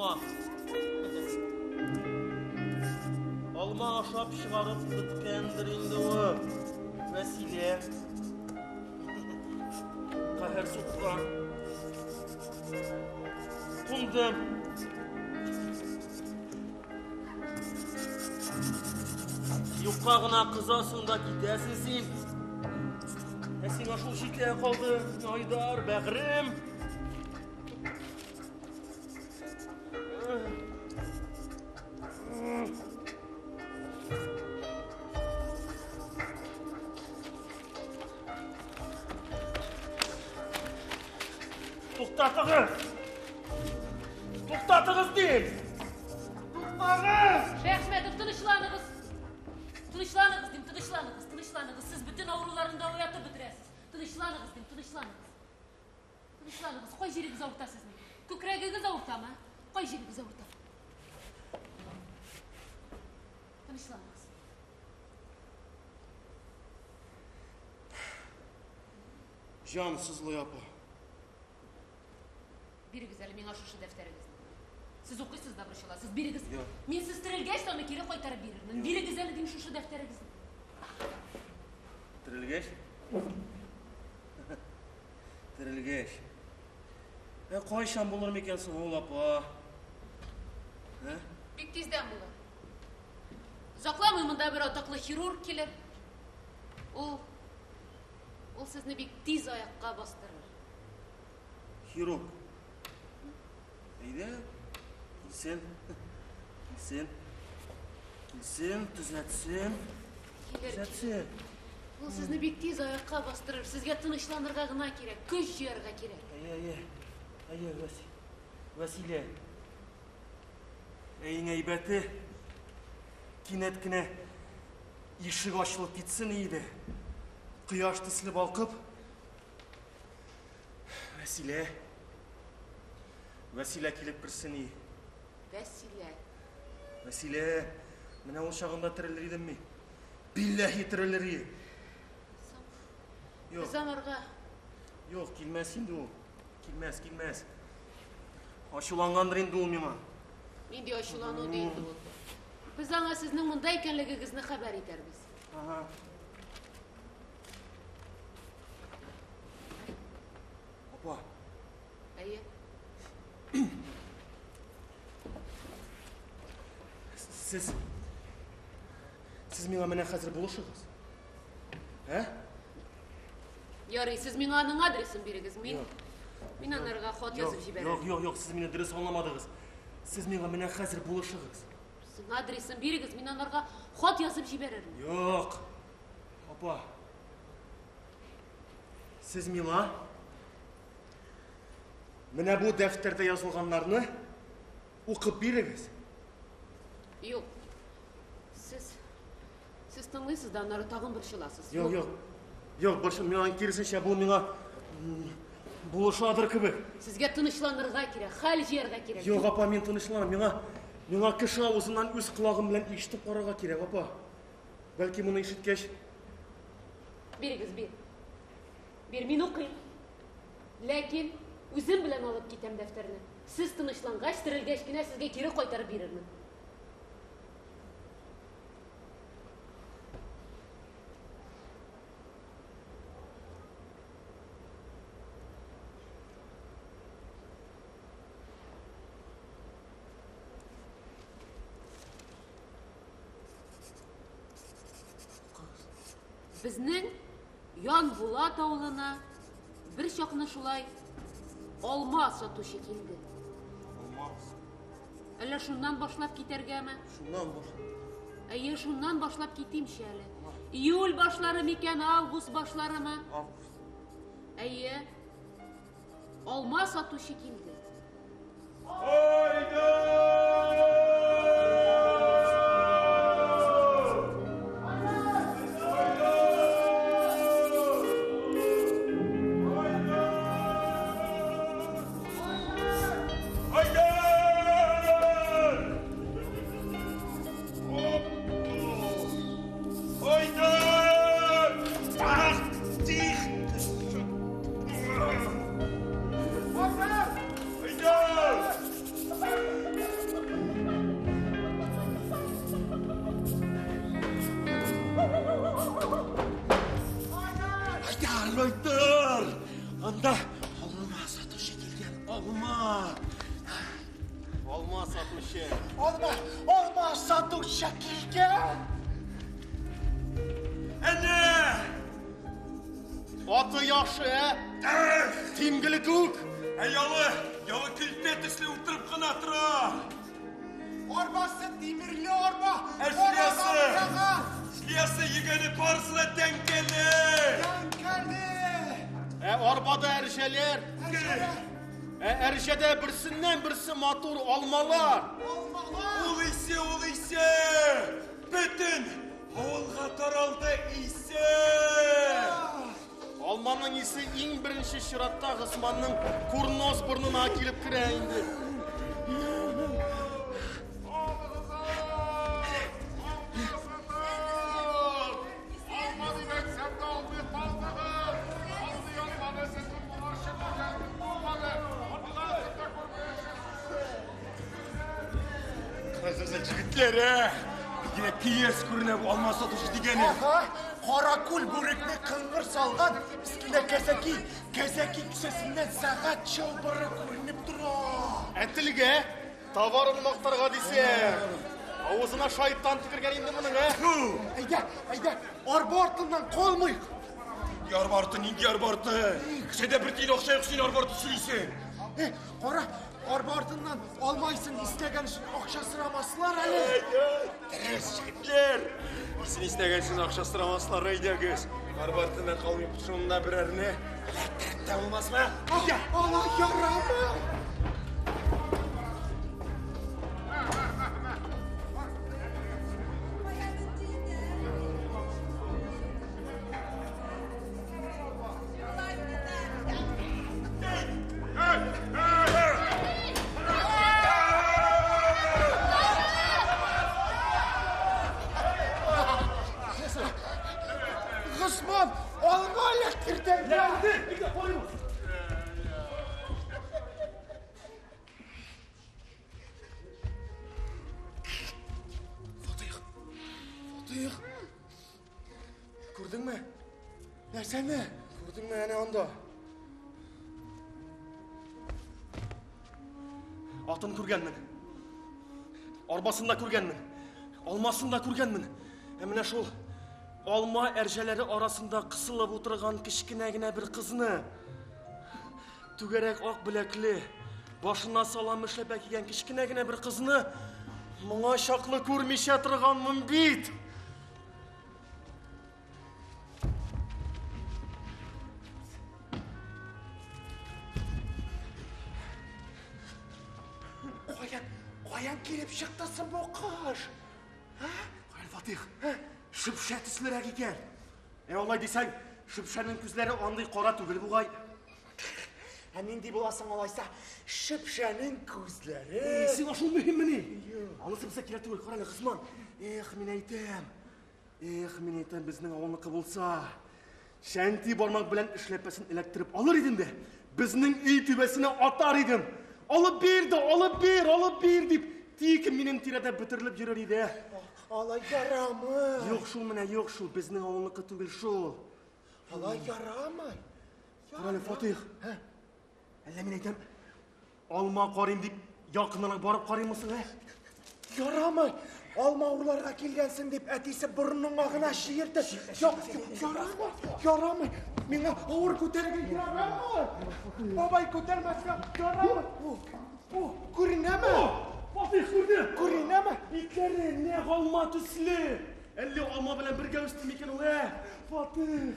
Алма. Алма ашап чыгарып беткәндер инде ул. Вәсилә. Каһәр суккан. Кундым. Юкка гына кызасың да китәсең син. Ә сиңа шул җитә калды, Айдар, бәгърем. Туктатыгыз! Туктатыгыз дим! Туктагыз! Шәяхмәтов, тынычланыгыз. Тынычланыгыз дим, тынычланыгыз, тынычланыгыз. Сез бөтен авыруларны да уятып бетерәсез. Тынычланыгыз дим, тынычланыгыз. Тынычланыгыз. Кай җирегез авырта сезнең? Күкрәгегез авыртамы? Кай җирегез авырта? Тынычланыгыз. Җан сызлый, апа. Бирегез әле миңа шушы дәфтәрегезне. Сез укыйсыз да борчыласыз. Бирегез. Юк. Мин сез терелгәч тә аны кире кайтарып бирермен. Бирегез әле дим шушы дәфтәрегезне. Терелгәч? Терелгәч. Ә кайчан булыр микән соң ул, апа? Ә? Бик тиздән булыр. Озакламый монда бер атаклы хирург килер. Ул ул сезне бик тиз аякка бастырыр. Хирург. Әйдә, килсен. Килсен. Килсен, төзәтсен. Килер, килер. Төзәтсен. Ул сезне бик тиз аякка бастырыр. Сезгә тынычланырга гына кирәк, көч җыярга кирәк. Әйе, әйе. Әйе, Вәси. Вәсилә. Ә иң әйбәте, кинәт кенә ишек ачылып китсен иде. Кояш төсле балкып. Вәсилә. Вәсилә килеп керсен и. Вәсилә. Вәсилә, менә ул чагында терелер идем мин. Билләһи терелер идем. Соң, Юк, без аңарга юк, килмәс инде ул. Килмәс, килмәс. Ачулангандыр инде ул миңа. нинди ачулану ди инде ул. Без аңа сезнең монда икәнлегегезне хәбәр итәрбез. Ага. Апа, Әйе. сез сез миңа менә хәзер булышыгыз. Ә? Ярый, сез миңа аның адресын бирегез. Мин Юк. мин анарга хат Юк, язып җибәрермен. Юк, юк, юк, сез мине дөрес аңламадыгыз. Сез миңа менә хәзер булышыгыз. Сезнең адресын бирегез, мин анарга хат язып җибәрермен. Юк. Апа. Сез миңа менә бу дәфтәрдә язылганнарны укып бирегез. Юк. Сез сез тыңлыйсыз да аннары тагын борчыласыз. Юк, юк. Юк, борчыл, миңа киресенчә бу миңа булышадыр кебек. Сезгә тынычланырга кирәк, хәл җыярга кирәк. Юк, апа, мин тынычланам. Миңа миңа кеше авызыннан үз колагым белән ишетеп карарга кирәк, апа. Бәлки моны ишеткәч, Бирегез, бир. Бир, мин укыйм. Ләкин үзем белән алып китәм дәфтәрне. Сез тынычлангач, терелгәч кенә сезгә кире кайтарып бирермен. Безнең Янбулат авылына бер чакны шулай алма сатучы килде. Алма. Әллә шуннан башлап китәргәме? Шуннан башлап. Әйе, шуннан башлап китимче әле. Июль башлары микән, август башларымы? Август. Әйе. Алма сатучы килде. Алма! Алма сатучы. Алма, алма сатучы килгән. Әнә! Аты яхшы, ә? Тимгеле күк. Ә ялы, ялы көлтә төсле утырып кына тора. Арбасы тимерле арба. Ә шлиясы? Шлиясы йөгәне барысы да тәңкәле. Тәңкәле. Ә арбада әрҗәләр. Ә әрҗәдә берсеннән берсе матур алмалар. Алмалар. Ул исе, ул исе. Бөтен авылга таралды исе. Алманың исе иң беренче чиратта Госманның курнос борынына килеп керә инде. Карасыз егетләр, ә? Бигрәк киез күренә бу алма сатучы дигәне. Ага, каракүл бүрекне кыңгыр салган, өстендә кәзәки, кәзәки кесәсеннән сәгать чылбыры күренеп тора. Ә телгә товарын мактарга дисәң, авызына шайтан төкергән инде моның, ә? Әйдә, әйдә, арба артыннан калмыйк. Нинди арба арты, нинди арба арты? Кесәдә бер тиен акча юк, син арба арты сөйлисең. Кара, арба артыннан алмайсың, истәгән өчен акча сорамаслар әле. Дөрес, егетләр. Син истәгән өчен акча сорамаслар, әйдәгез. Арба артыннан калмый, шунда берәрне эләктереп тә булмасмы? Алай ярамый. Госман, алма эләктерде. Фатих! Фатих! Күрдеңме? Нәрсәне? Күрдеңме әнә анда? Атын күргәнмен. Арбасын да күргәнмен. Алмасын да күргәнмен. Ә менә шул алма әрҗәләре арасында кысылып утырган кечкенә генә бер кызны, түгәрәк ак беләкле, башына салам эшләпә кигән кечкенә генә бер кызны моңа чаклы күрмичә торганмын бит. Каян, каян килеп чыкты соң бу кош? Каян, Фатих? Шөпшә төслерәк икән. Ә алай дисәң, шөпшәнең күзләре андый кара түгел бугай. Ә нинди буласың алайса? Шөпшәнең күзләре. Сиңа шул мөһиммени? Анысы безгә кирәк түгел. Кара әле, Госман. Эх, мин әйтәм. Эх, мин әйтәм, безнең авылныкы булса, шәнти бармак белән эшләпәсен эләктереп алыр идем дә, безнең өй түбәсенә атар идем. Алып бир дә, алып бир, алып бир дип, тик минем тирәдә бөтерелеп йөрер иде. Алай ярамый. Юк шул менә, юк шул, безнең авылныкы түгел шул. Алай ярамый. Кара әле, Фатих. Әллә мин әйтәм, алма карыйм дип якынрак барып карыйммы соң, ә? Ярамый. Алма урларга килгәнсең дип әтисе борыныңа гына чиертте. Ярамый, ярамый. Миңа авыр күтәрергә ярамый. Бабай күтәрмәскә ярамый. О, күренәме? Фатих күрде. Күренәме? Битләре нәкъ алма төсле. Әллә алма белән бергә үсте микән ул, ә? Фатих.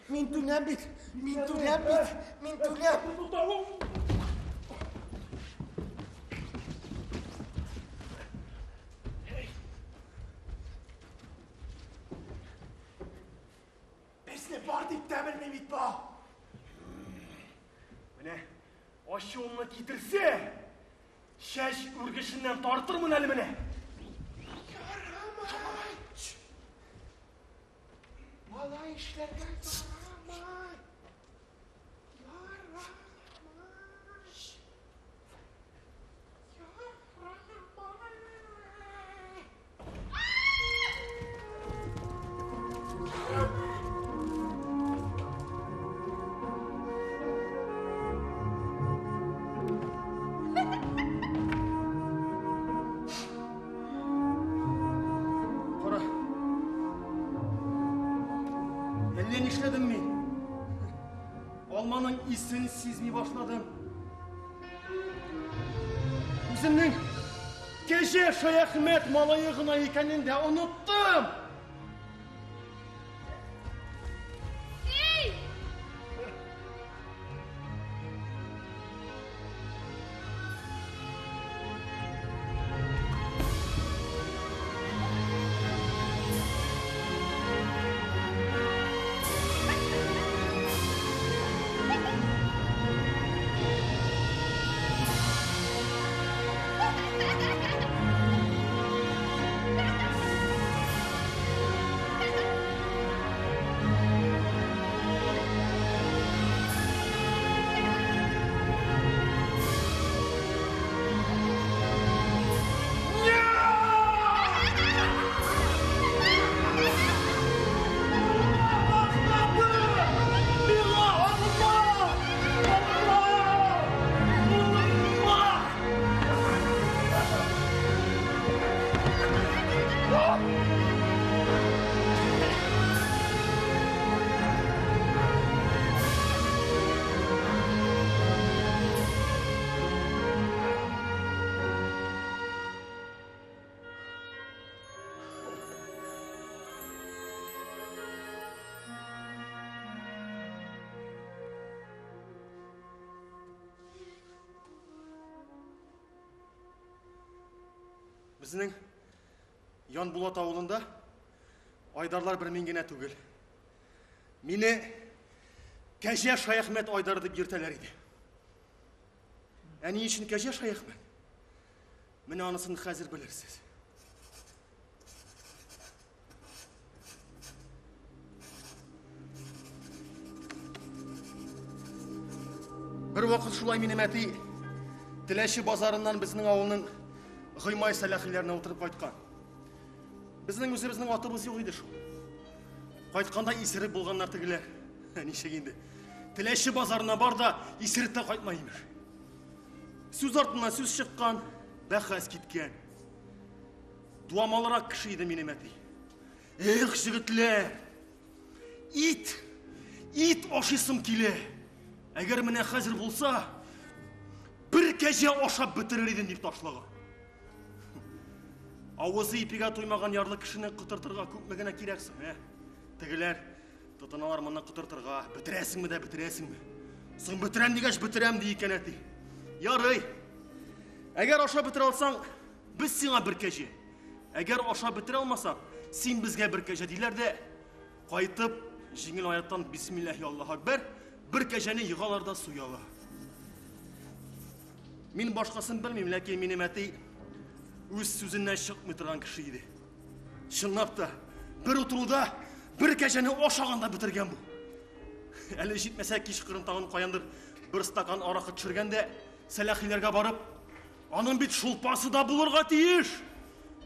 Мин түләм бит. Мин түләм бит. Мин түләм. Тукта, Безне бар дип тә белми бит бу. Менә ачуымны китерсә, чәч үргеченнән тартырмын әле менә. Ярамый. Алай эшләргә ярамый. Ярамый. Ярамый. исен сизми башладым. Үземнең Кәҗә Шаяхмәт малае гына икәнен дә оныттым. Эй! Безнең Янбулат авылында Айдарлар бер мин генә түгел. Мине Кәҗә Шаяхмәт Айдары дип йөртәләр иде. Ә ни өчен Кәҗә Шаяхмәт? Менә анысын хәзер белерсез. Бер вакыт шулай минем әти Теләче базарыннан безнең авылның Гыймай Сәләхиләренә утырып кайткан. Безнең үзебезнең атыбыз юк иде шул. Кайтканда исерек булганнар тегеләр. Ничек инде? Теләче базарына бар да исерек тә кайтма имеш. Сүз артыннан сүз чыккан, бәхәс киткән. Дуамалрак кеше иде минем әти. Эх, җегетләр! Ит! Ит ашыйсым килә. Әгәр менә хәзер булса, бер кәҗә ашап бетерер идем дип ташлаган. Авызы ипигә туймаган ярлы кешене котыртырга күпме генә кирәк соң, ә? Тегеләр тотыналар моны котыртырга. Бетерәсеңме дә бетерәсеңме? Соң бетерәм дигәч бетерәм ди икән әти. Ярый. Әгәр ашап бетерә алсаң, без сиңа бер кәҗә. Әгәр ашап бетерә алмасаң, син безгә бер кәҗә диләр дә, кайтып, җиңел аяктан бисмиллаһи Аллаһу акбар, бер кәҗәне егалар да суялар. Мин башкасын белмим, ләкин минем әти үз сүзеннән чыкмый торган кеше иде. Чынлап та, бер утыруда бер кәҗәне ашаганда бетергән бу. Әле җитмәсә кичкырын тагын каяндыр бер стакан аракы төшергән дә Сәләхиләргә барып, аның бит шулпасы да булырга тиеш.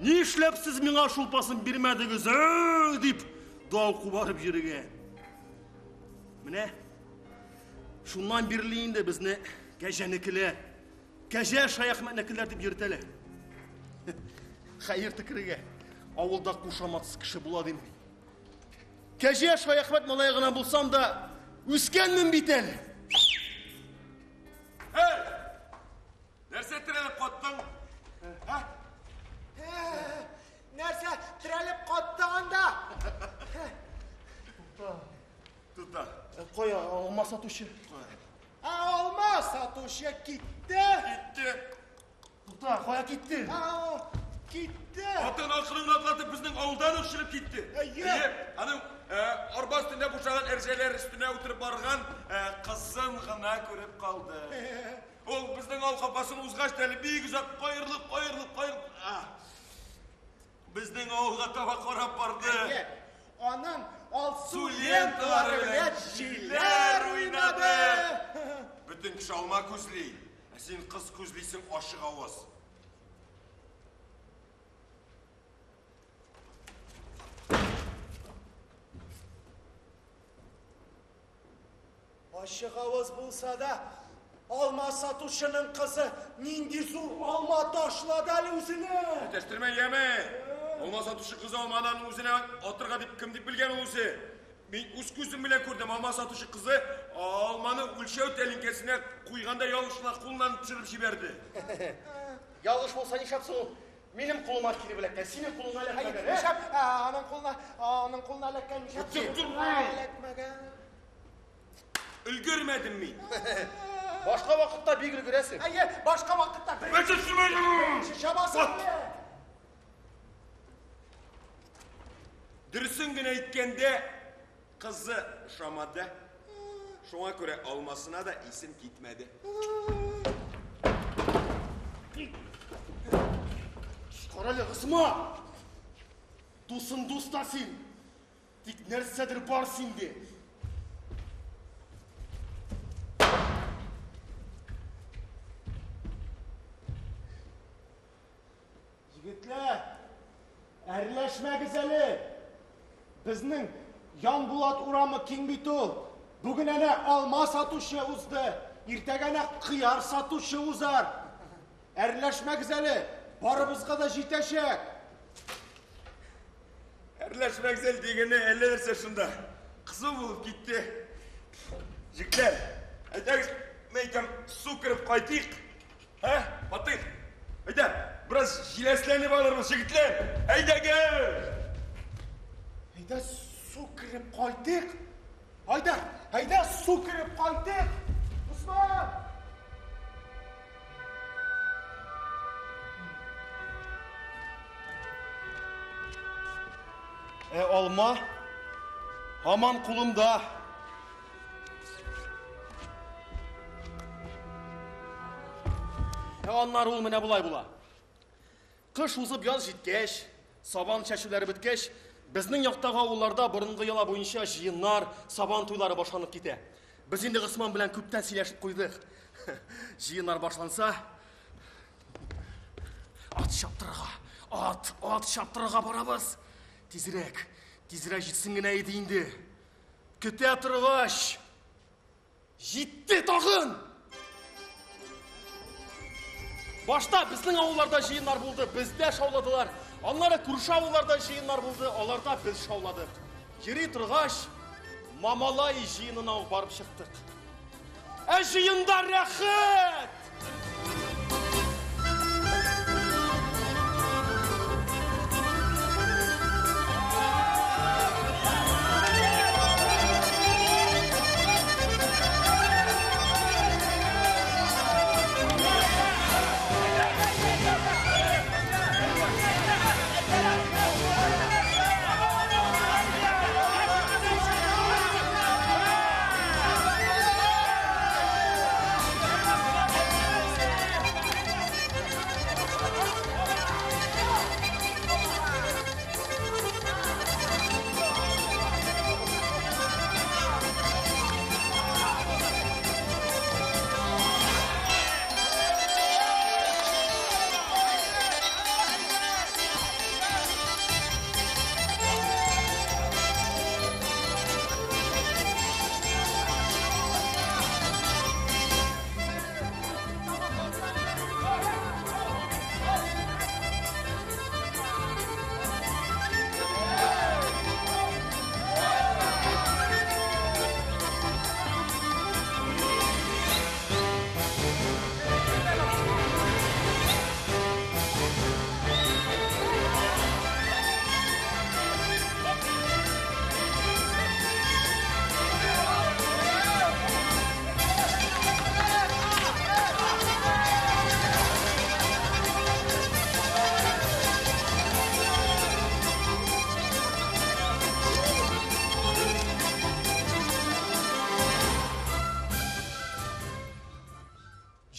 Нишләп сез миңа шулпасын бирмәдегез, ә? дип дау кубарып йөргән. Менә шуннан бирле инде безне кәҗәнекеләр, Кәҗә Шаяхмәтнекеләр дип йөртәләр. Хәер төкерергә. Авылда кушаматсыз кеше була димени. Кәҗә Шаяхмәт малае гына булсам да, үскәнмен бит әле. Эй! Нәрсә терәлеп каттың? Ә? Нәрсә терәлеп каттың анда? Тута. Тута. Кая, алма сатучы? Ә алма сатучы китте. Китте. Тута, кая китте? Ә, китте. Атын акрын атлатып безнең авылдан ук чыгып китте. Әйе. Аның арба өстендә бушаган әрҗәләр өстенә утырып барган кызын гына күреп калды. Ул безнең авыл капкасын узгач та әле бик озак каерылып, каерылып, каерылып, безнең авылга таба карап барды. Әйе. Аның алсу ленталары белән җилләр уйнады. Бөтен кеше алма күзли, ә син кыз күзлисең ачык авыз. Ачык авыз булса да, алма сатучының кызы нинди зур алма ташлады әле үзенә. Әтәштермә, яме! Алма сатучы кызы алманы аның үзенә атырга дип кем дип белгән ул үзе? Мин үз күзем белән күрдем, алма сатучы кызы алманы үлчәү тәлинкәсенә куйганда ялгыш кына кулыннан төшереп җибәрде. Ялгыш булса нишләп соң ул? Минем кулыма килеп эләккән, синең кулыңа эләкмәгән, ә? Нишләп аның кулына, аның кулына эләккән, нишләп? Эләкмәгән. Өлгермәдем мин. Башка вакытта бик өлгерәсең. Әйе, башка вакытта бер. Чабасың. Дөресен генә әйткәндә, кызы ошамады. Шуңа күрә алмасына да исем китмәде. Карале, Госман! Дусын дус та син. Тик нәрсәдер бар синдә. Егетләр, әрләшмәгез әле. Безнең Янбулат урамы киң бит ул. Бүген әнә алма сатучы узды, иртәгә әнә кыяр сатучы узар. Әрләшмәгез әле, барыбызга да җитәчәк. Әрләшмәгез әле дигәне әллә нәрсә шунда. Кызу булып китте. Җегетләр, әйдәгез, мин әйтәм, су кереп кайтыйк. Ә, Фатыйх, әйдә, бераз җиләсләнеп алырбыз, җегетләр. Әйдәгез! Әйдә, су кереп кайтыйк. Әйдә, әйдә, су кереп кайтыйк. Усман! Ә алма һаман кулымда. Ә аннары ул менә болай була. Кыш узып яз җиткәч, сабан чәчүләре беткәч, безнең яктагы авылларда борынгы йола буенча җыеннар, сабан туйлары башланып китә. Без инде Госман белән күптән сөйләшеп куйдык. Җыеннар башланса, ат чаптырырга, ат, ат чаптырырга барабыз. Тизрәк, тизрәк җитсен генә иде инде. Көтә торгач, җитте тагын! Башта безнең авылларда җыеннар булды, бездә шауладылар. Аннары күрше авылларда җыеннар булды, аларда без шауладык. Йөри торгач, Мамалай җыенына ук барып чыктык. Ә җыенда рәхәт!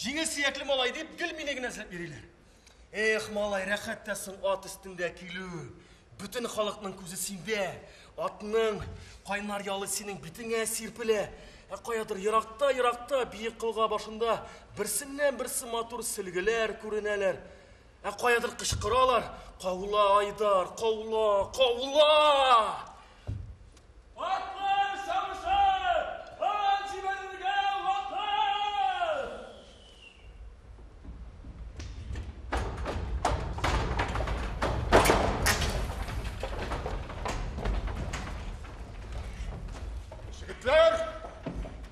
Җиңел сөякле малай дип гел мине генә эзләп йөриләр. Эх, малай, рәхәт тә соң ат өстендә килү. Бөтен халыкның күзе синдә. Атның кайнар ялы синең битеңә сирпелә. Ә каядыр еракта-еракта биек колга башында берсеннән берсе матур сөлгеләр күренәләр. Ә каядыр кычкыралар: Каула, Айдар, каула, каула! Атлар чабышы! Ат җибәрергә вакыт! Егетләр,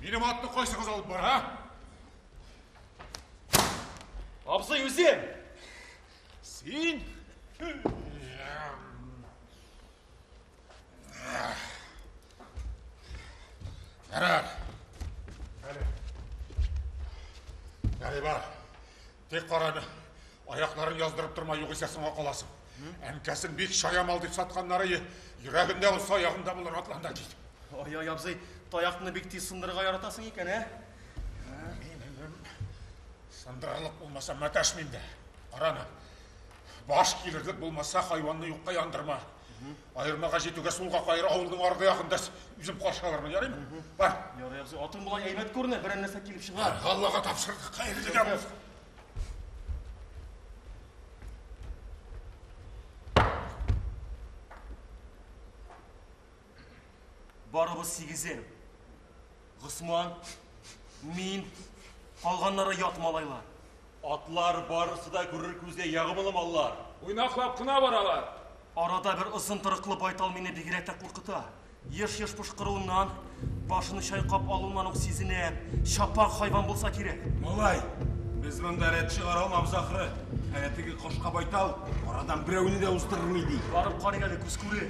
минем Минем атны кайсыгыз алып бара, а? Абзый, үзем! Син? Ярар. Әле. Ярый бар. Тик караны. Аякларын яздырып торма, югыйсә соңга каласың. Әнкәсен бик чая мал дип сатканнары йөрәгендә булса, аягында булыр, атлан да кит. Ай-ай, абзый, таякны бик тиз сындырырга яратасың икән, ә? Мин сындырырлык булмаса, мәтәшмим дә. Караны. Баш килерлек булмаса, хайванны юкка яндырма. Аермага җитүгә сулга каер, авылның аргы ягында үзем каршы алырмын, ярыймы? Бар. Ярый, абзый, атың болай әйбәт күренә, берәр нәрсә килеп чыгар. Аллага тапшырдык, хәерлегә булсын. Барыбыз сигезе. Госман, мин, калганнары ят малайлар. Атлар барысы да күрер күзгә ягымлы маллар. Уйнаклап кына баралар. Арада бер озын торыклы байтал мине бигрәк тә куркыта. Еш-еш пошкыруыннан, башын чайкап алуыннан ук сизенә. Чапак хайван булса кирәк. Малай, без монда рәт чыгара алмабыз ахры. Әнә теге кошка байтал арадан берәүне дә уздырмый ди. Барып карыйк әле, күз күрер.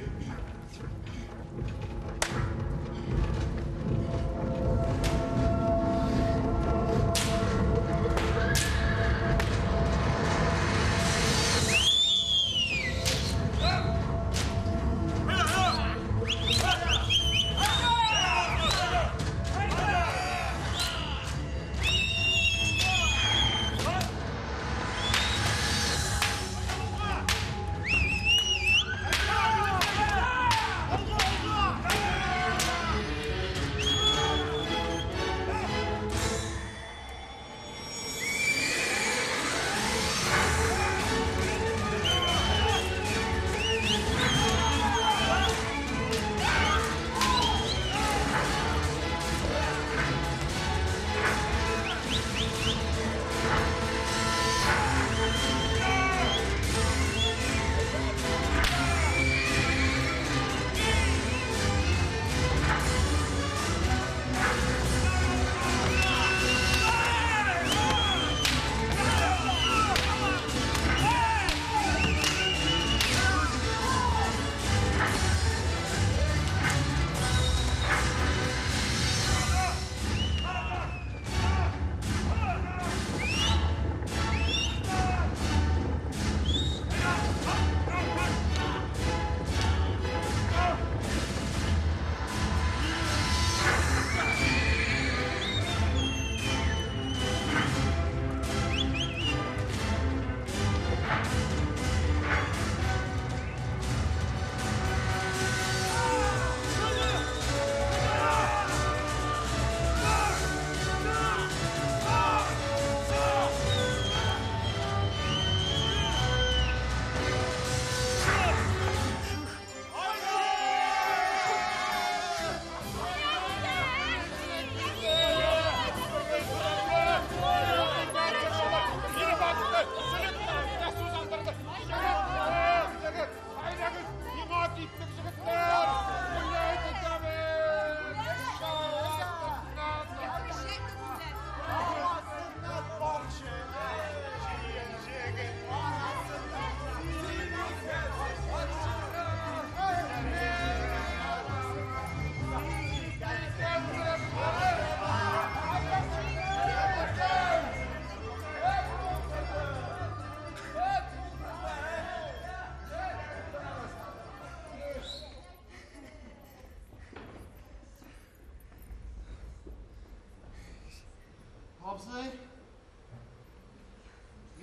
Абзый.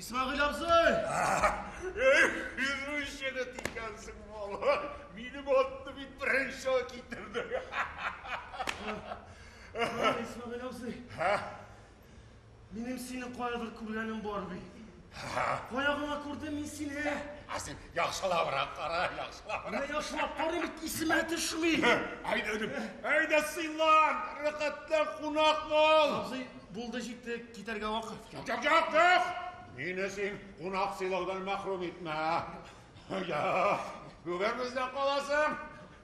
Исмәгыйль абзый! Йөрүчене тикәнсең, малай. Минем атны бит беренче китерде. Исмәгыйль абзый. Минем сине каядыр күргәнем бар бит. Кая гына күрдем мин сине. Ә син яхшылабрак кара, яхшылабрак. Менә яхшылап карыйм бит, исемә төшми. Әйдә, энем, әйдә сыйлан, рәхәтлән кунак бул. Абзый, булды җитте, китәргә вакыт. Юк, юк, юк, юк. Мине син кунак сыйлаудан мәхрүм итмә. Юк, бүген бездә каласың.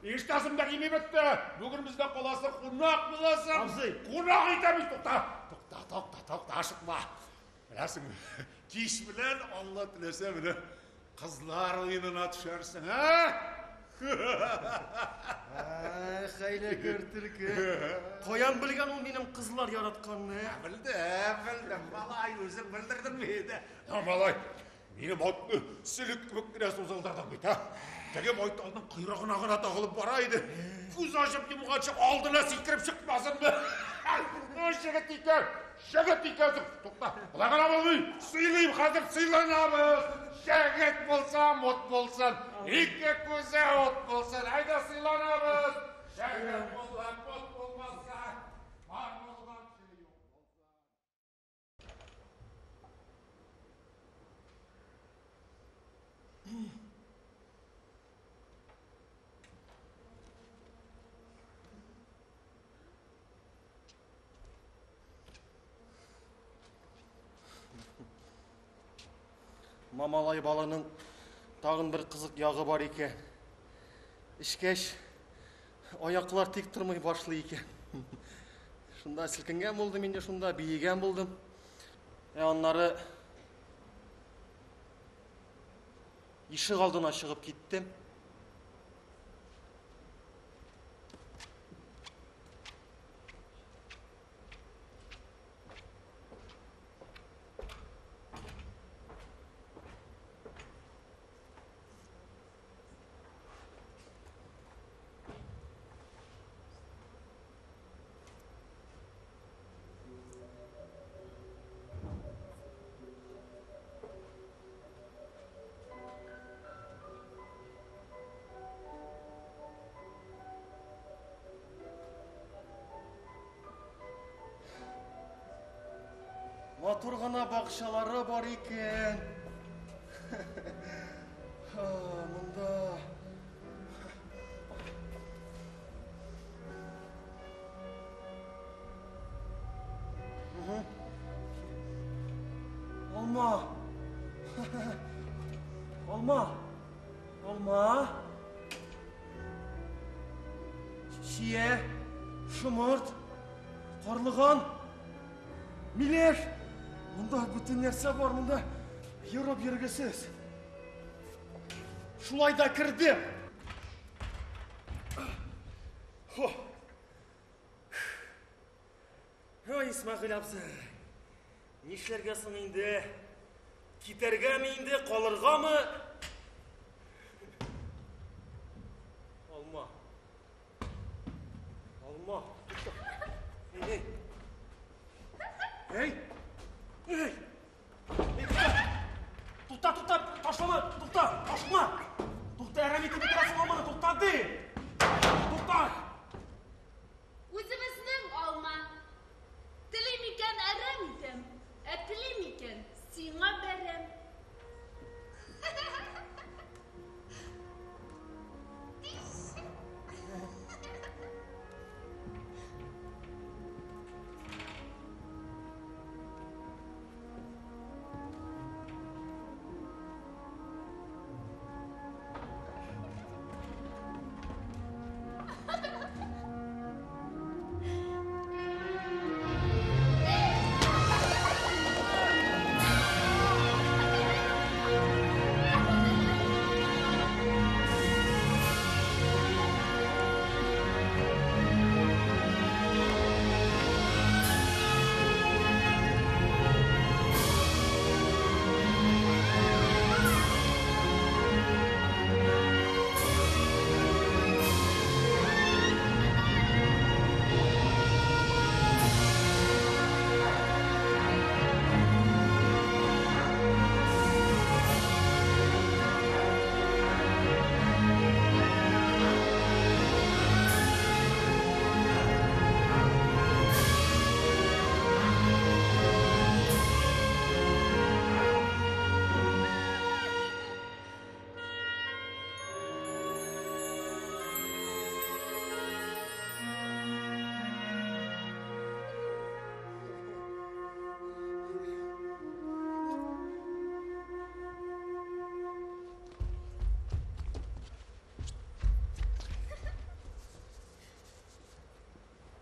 Ишетәсем дә килми бетте. Бүген бездә каласың, кунак буласың. Абзый. Кунак итәм бит, тукта. Тукта, тукта, тукта, ашыкма. Беләсеңме, кич белән Алла теләсә менә кызлар уенына төшәрсең, ә? Ә, хәйләкәр төлке. Каян белгән ул минем кызлар яратканны? ә? Белдем, белдем, малай, үзең белдердең бит. Ә, малай, минем атны сөлек кебек кенә сузылдырдың бит, ә? Теге байталның койрыгына гына тагылып бара иде. Күз ачып йомганчы алдына сикереп чыкмасынмы? Ну, җегет икән, җегет икәнсең. Тукта, болай гына булмый. Сыйлыйм, хәзер сыйланабыз. Җегет булсам, ут булсын. Ике күзе ут булсын. Әйдә сыйланабыз. Җегет булсам, ут булмаса, бар булганчы юк булса. Мамалай балының тагын бер кызык ягы бар икән. Эчкәч, аяклар тик тормый башлый икән. Шунда селкенгән булдым инде, шунда биегән булдым. Ә аннары ишек алдына чыгып киттем. Матур гына бакчалары бар икән. Ха, монда. Мгм. Алма. Алма. Алма. Чия. Шомырт. Карлыган. Миләш! Монда бөтен нәрсә бар, монда йөреп йөргесез. Шулай да кердем. Хо. Ой, Исмәгыйль абзый. Нишләргә соң инде? Китәргәме инде, калыргамы? Алма. Алма. Эй, эй. Эй! Эй! Эй, тукта! Тукта, тукта! Ташлама! Тукта! Ашыкма! Тукта, әрәм итеп бетерәсең алманы! Тукта, ди! Тукта! Үзебезнең алма. Телим икән әрәм итәм, ә телим икән сиңа бәрәм.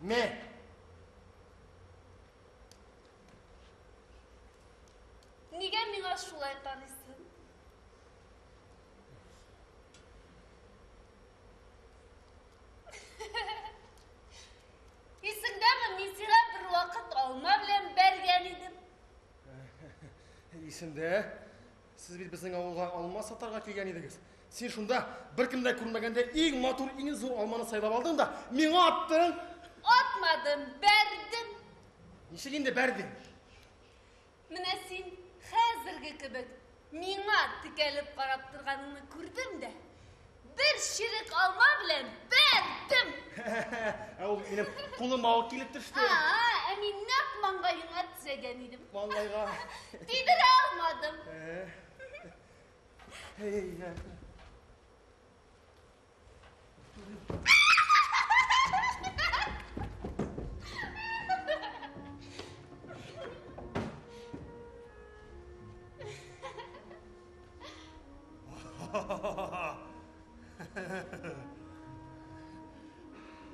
Мә! Нигә миңа шулай карыйсың? Исеңдәме, мин сиңа бервакыт алма белән бәргән идем. Исемдә. Сез бит безнең авылга алма сатарга килгән идегез. Син шунда беркем дә күрмәгәндә иң матур, иң зур алманы сайлап алдың да миңа аттың. Атмадым, бәрдем. Ничек инде бәрдең? Менә син хәзерге кебек миңа текәлеп карап торганыңны күрдем дә, бер чирек алма белән бәрдем. Ә ул минем кулыма ук килеп төште. А, ә мин нәкъ маңгаеңа төзәгән идем. Маңгайга. Тидерә алмадым. Эй,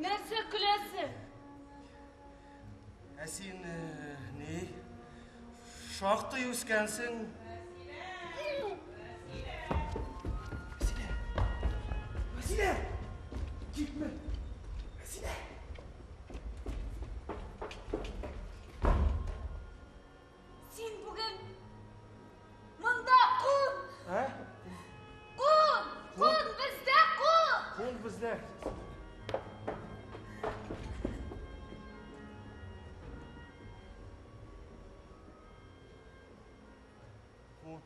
Нәрсә көләсең? Ә син ни? Шактый үскәнсең. Вәсилә! Вәсилә! Китмә! Вәсилә! Син бүген монда кун! Ә? Кун! Кун бездә кун! Кун бездә. Кун.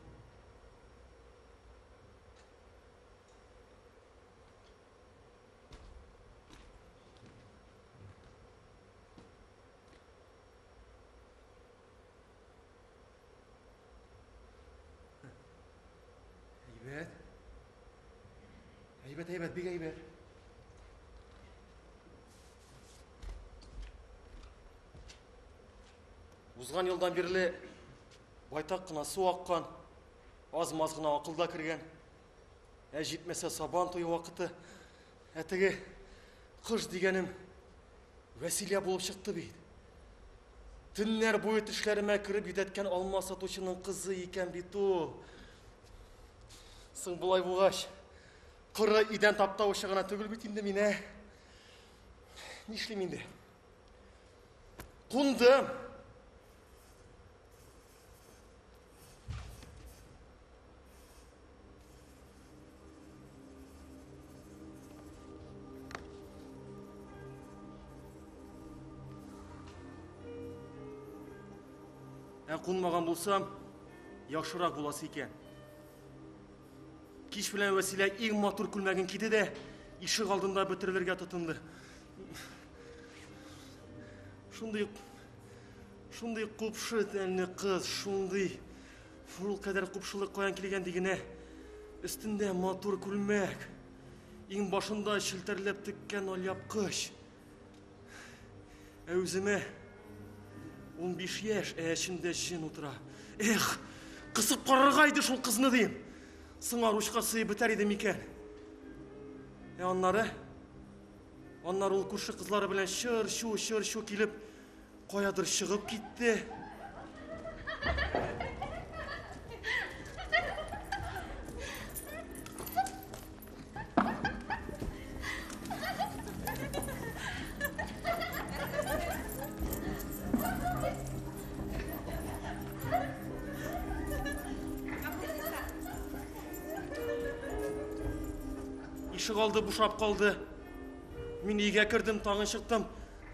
Әйбәт. Әйбәт, әйбәт, бик әйбәт. Узган елдан бирле байтак кына су аккан, аз-маз гына акыл да кергән. Ә җитмәсә сабан туе вакыты, ә теге кыш дигәнем Вәсилә булып чыкты бит. Төннәр буе төшләремә кереп йөдәткән алма сатучының кызы икән бит ул. Соң болай булгач, коры идән таптаучы гына түгел бит инде мин, ә? Нишлим инде? Кундым. Ә кунмаган булсам, яхшырак буласы икән. Кич белән Вәсилә иң матур күлмәген киде дә, ишек алдында бөтерелергә тотынды. Шундый шундый купшы тәнле кыз, шундый шул кадәр купшылык каян килгән дигенә. Өстендә матур күлмәк, иң башында челтәрләп теккән алъяпкыч. Ә үземә 15 яшь, ә эчемдә җен утыра. Эх, кысып карарга иде шул кызны дим. Сыңар учка сыеп бетәр иде микән? Ә аннары? Аннары ул күрше кызлары белән чыр-чу, чыр-чу килеп, каядыр чыгып китте. Ишегалды бушап калды. Мин өйгә кердем, тагын чыктым.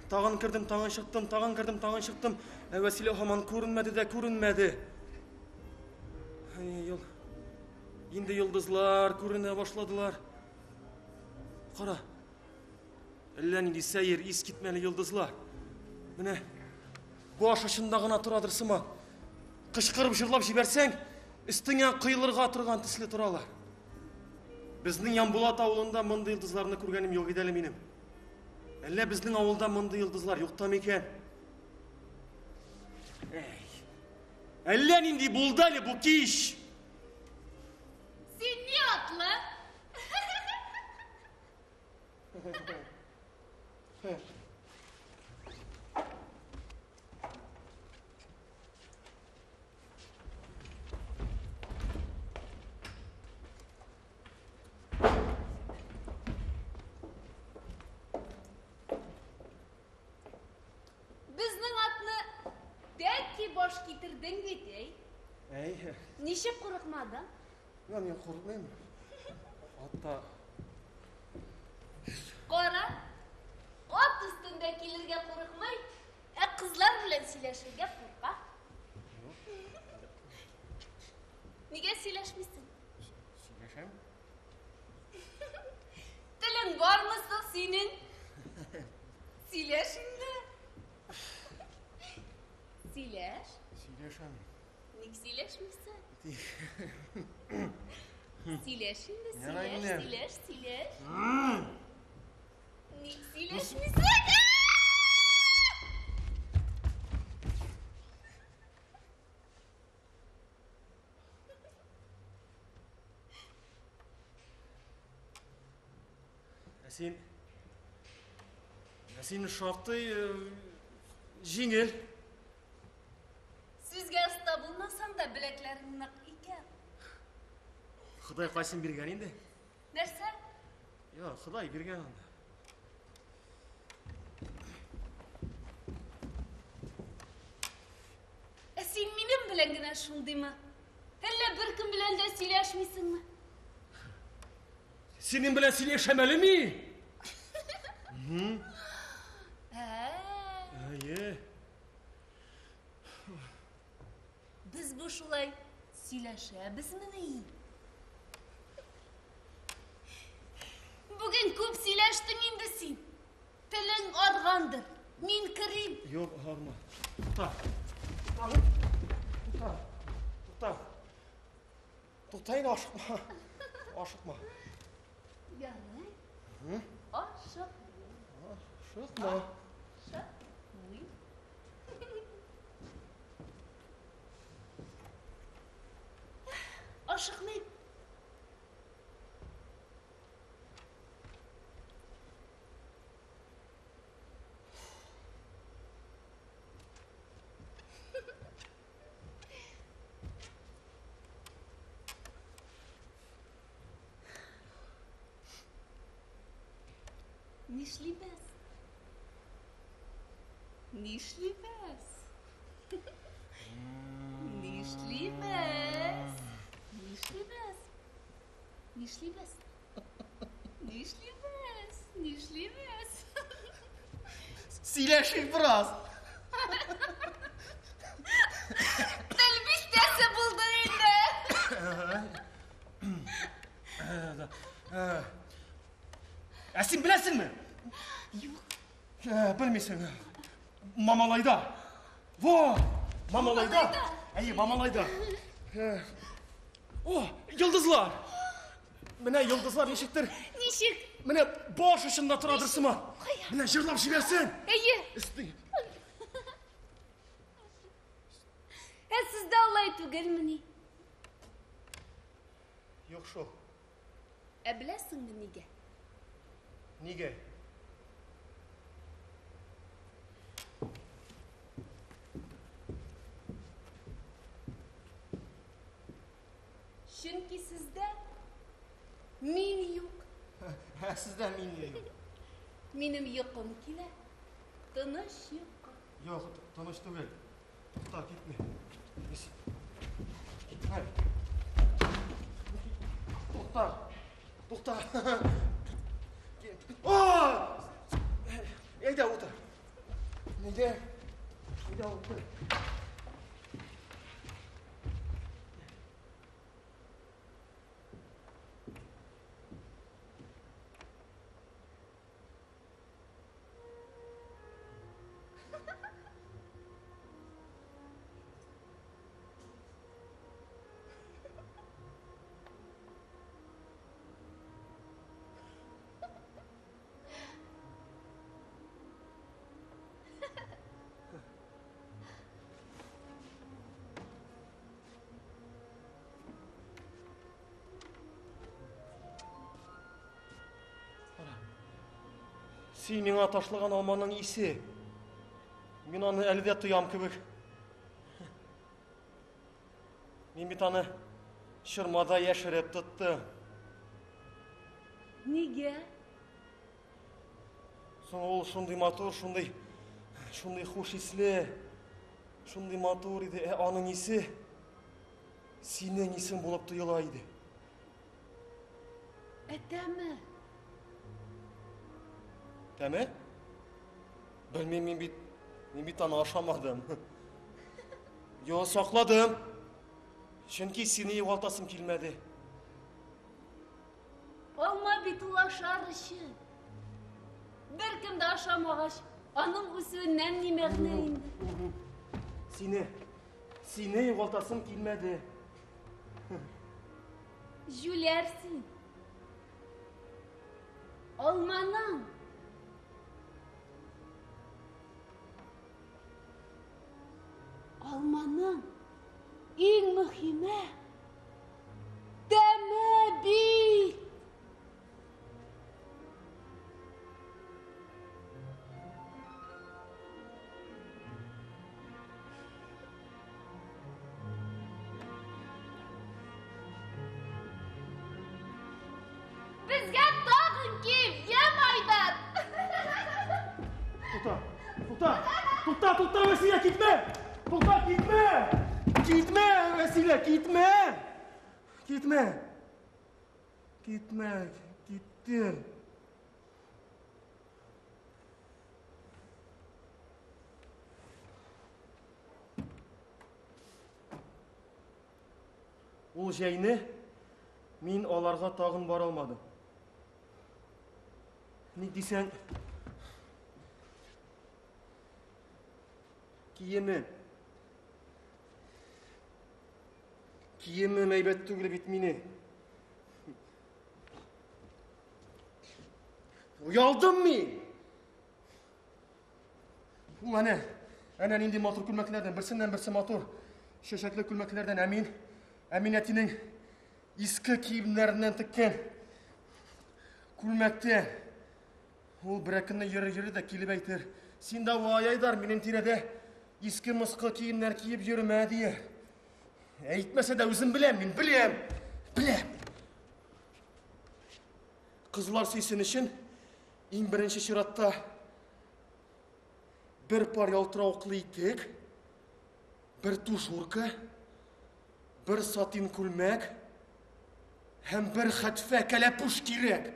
Тагын кердем, тагын чыктым, тагын кердем, тагын чыктым. Ә Вәсилә һаман күренмәде дә күренмәде. Ай, инде йолдызлар күренә башладылар. Кара. Әллә нинди сәер, искитмәле йолдызлар. Менә баш очында гына торадыр сыман. Кычкырып җырлап җибәрсәң, өстеңә коелырга торган төсле торалар. Безнең Ямбулат авылында мондый йолдызларны күргәнем юк иде әле минем. Әллә безнең авылда мондый йолдызлар юк та микән? Әй. Әллә нинди булды әле бу кич? Син ни атлы? баш китердең бит, әй. Әй. Ничек курыкмадың? Юк, мин курыкмыйм. Атта. Кара, ат өстендә килергә курыкмый, ә кызлар белән сөйләшергә курка. Нигә сөйләшмисең? Сөйләшәм. Телең бармы соң синең? Сөйләш инде. Сөйләш. Сөйләшәм. Ник сөйләшмисең? Сөйләш инде, Ярай сөйләш, инде. сөйләш, сөйләш. Ник сөйләшмисең? Ә син... Ә син шактый җиңел. Сүзгә оста булмасаң да беләкләрең нык икән. Ходай кайсын биргән инде? Нәрсә? Юк, Ходай биргән анда. Ә син минем белән генә шундыймы? Әллә беркем белән дә сөйләшмисеңме? Синең белән сөйләшәм әле мин. Ә, Әйе. без бу шулай сөйләшәбезмени? Бүген күп сөйләштең инде син. Телең аргандыр. Мин керим. Юк, арма. Тукта. Тукта. Тукта. Тукта инде ашыкма. Ашыкма. Ярый. Ашык. Ашыкма. Ашыкмый. Ашыкмыйм. Нишлибез? Нишлибез? Нишлибез? Нишлибез? Нишлибез? Нишлибез? Нишлибез? Сөйләшик бераз. Тел бистәсе булды инде. Ә син беләсеңме? Юк. Белмисең. Мамалайда. Во! Мамалайда. Әйе, Мамалайда. О, йолдызлар. Менә йолдызлар ничектер? Ничек? Менә баш очында торадыр сыман. Кая? Менә җырлап җибәрсен. Әйе. Өстең. Ә сездә алай түгелмени? Юк шул. Ә беләсеңме нигә? Нигә? Чөнки сездә мин юк. Ә сездә мин юк. Минем йокым килә. Тыныч йокы. Юк, тыныч түгел. Тукта, китмә. Китмә. Тукта. Тукта. О! Әйдә утыр. Әйдә. Әйдә утыр. Син миңа ташлаган алманың исе. Мин аны әле дә тоям кебек. Мин бит аны чормада яшереп тоттым. Нигә? Соң ул шундый матур, шундый, шундый хуш исле. Шундый матур иде, ә аның исе синең исең булып тоела иде. Ә тәме? Тәме? Белмим, мин бит, мин бит аны ашамадым. Йо, сакладым. Чөнки сине югалтасым килмәде. Алма бит ул ашар өчен. Беркем дә ашамагач, аның үсүеннән ни мәгънә инде? Сине, сине югалтасым килмәде. Җүләр син. Алманың Алманың иң мөһиме тәме бит. Безгә тагын кил, я Айдар! Тукта, тукта, тукта, тукта, Вәсилә, китмә! Тукта, китмә! Китмә, Вәсилә, китмә! Китмә! Китмә, киттем. Ул җәйне мин аларга тагын бара алмадым. Ник дисәң, киемем. Киемем әйбәт түгел бит мине. Оялдым мин. Ул әнә, әнә нинди матур күлмәкләрдән, берсеннән берсе матур чәчәкле күлмәкләрдән. Ә мин, ә мин әтинең иске киемнәреннән теккән күлмәктә. Ул берәр көнне йөри-йөри дә килеп әйтер. Син дә вай, Айдар, минем тирәдә иске мыскы киемнәр киеп йөрмә, дияр. Әйтмәсә дә үзем беләм, мин беләм, беләм. Кызлар сөйсен өчен иң беренче чиратта бер пар ялтыравыклы итек, бер тужурка, бер сатин күлмәк һәм бер хәтфә кәләпүш кирәк.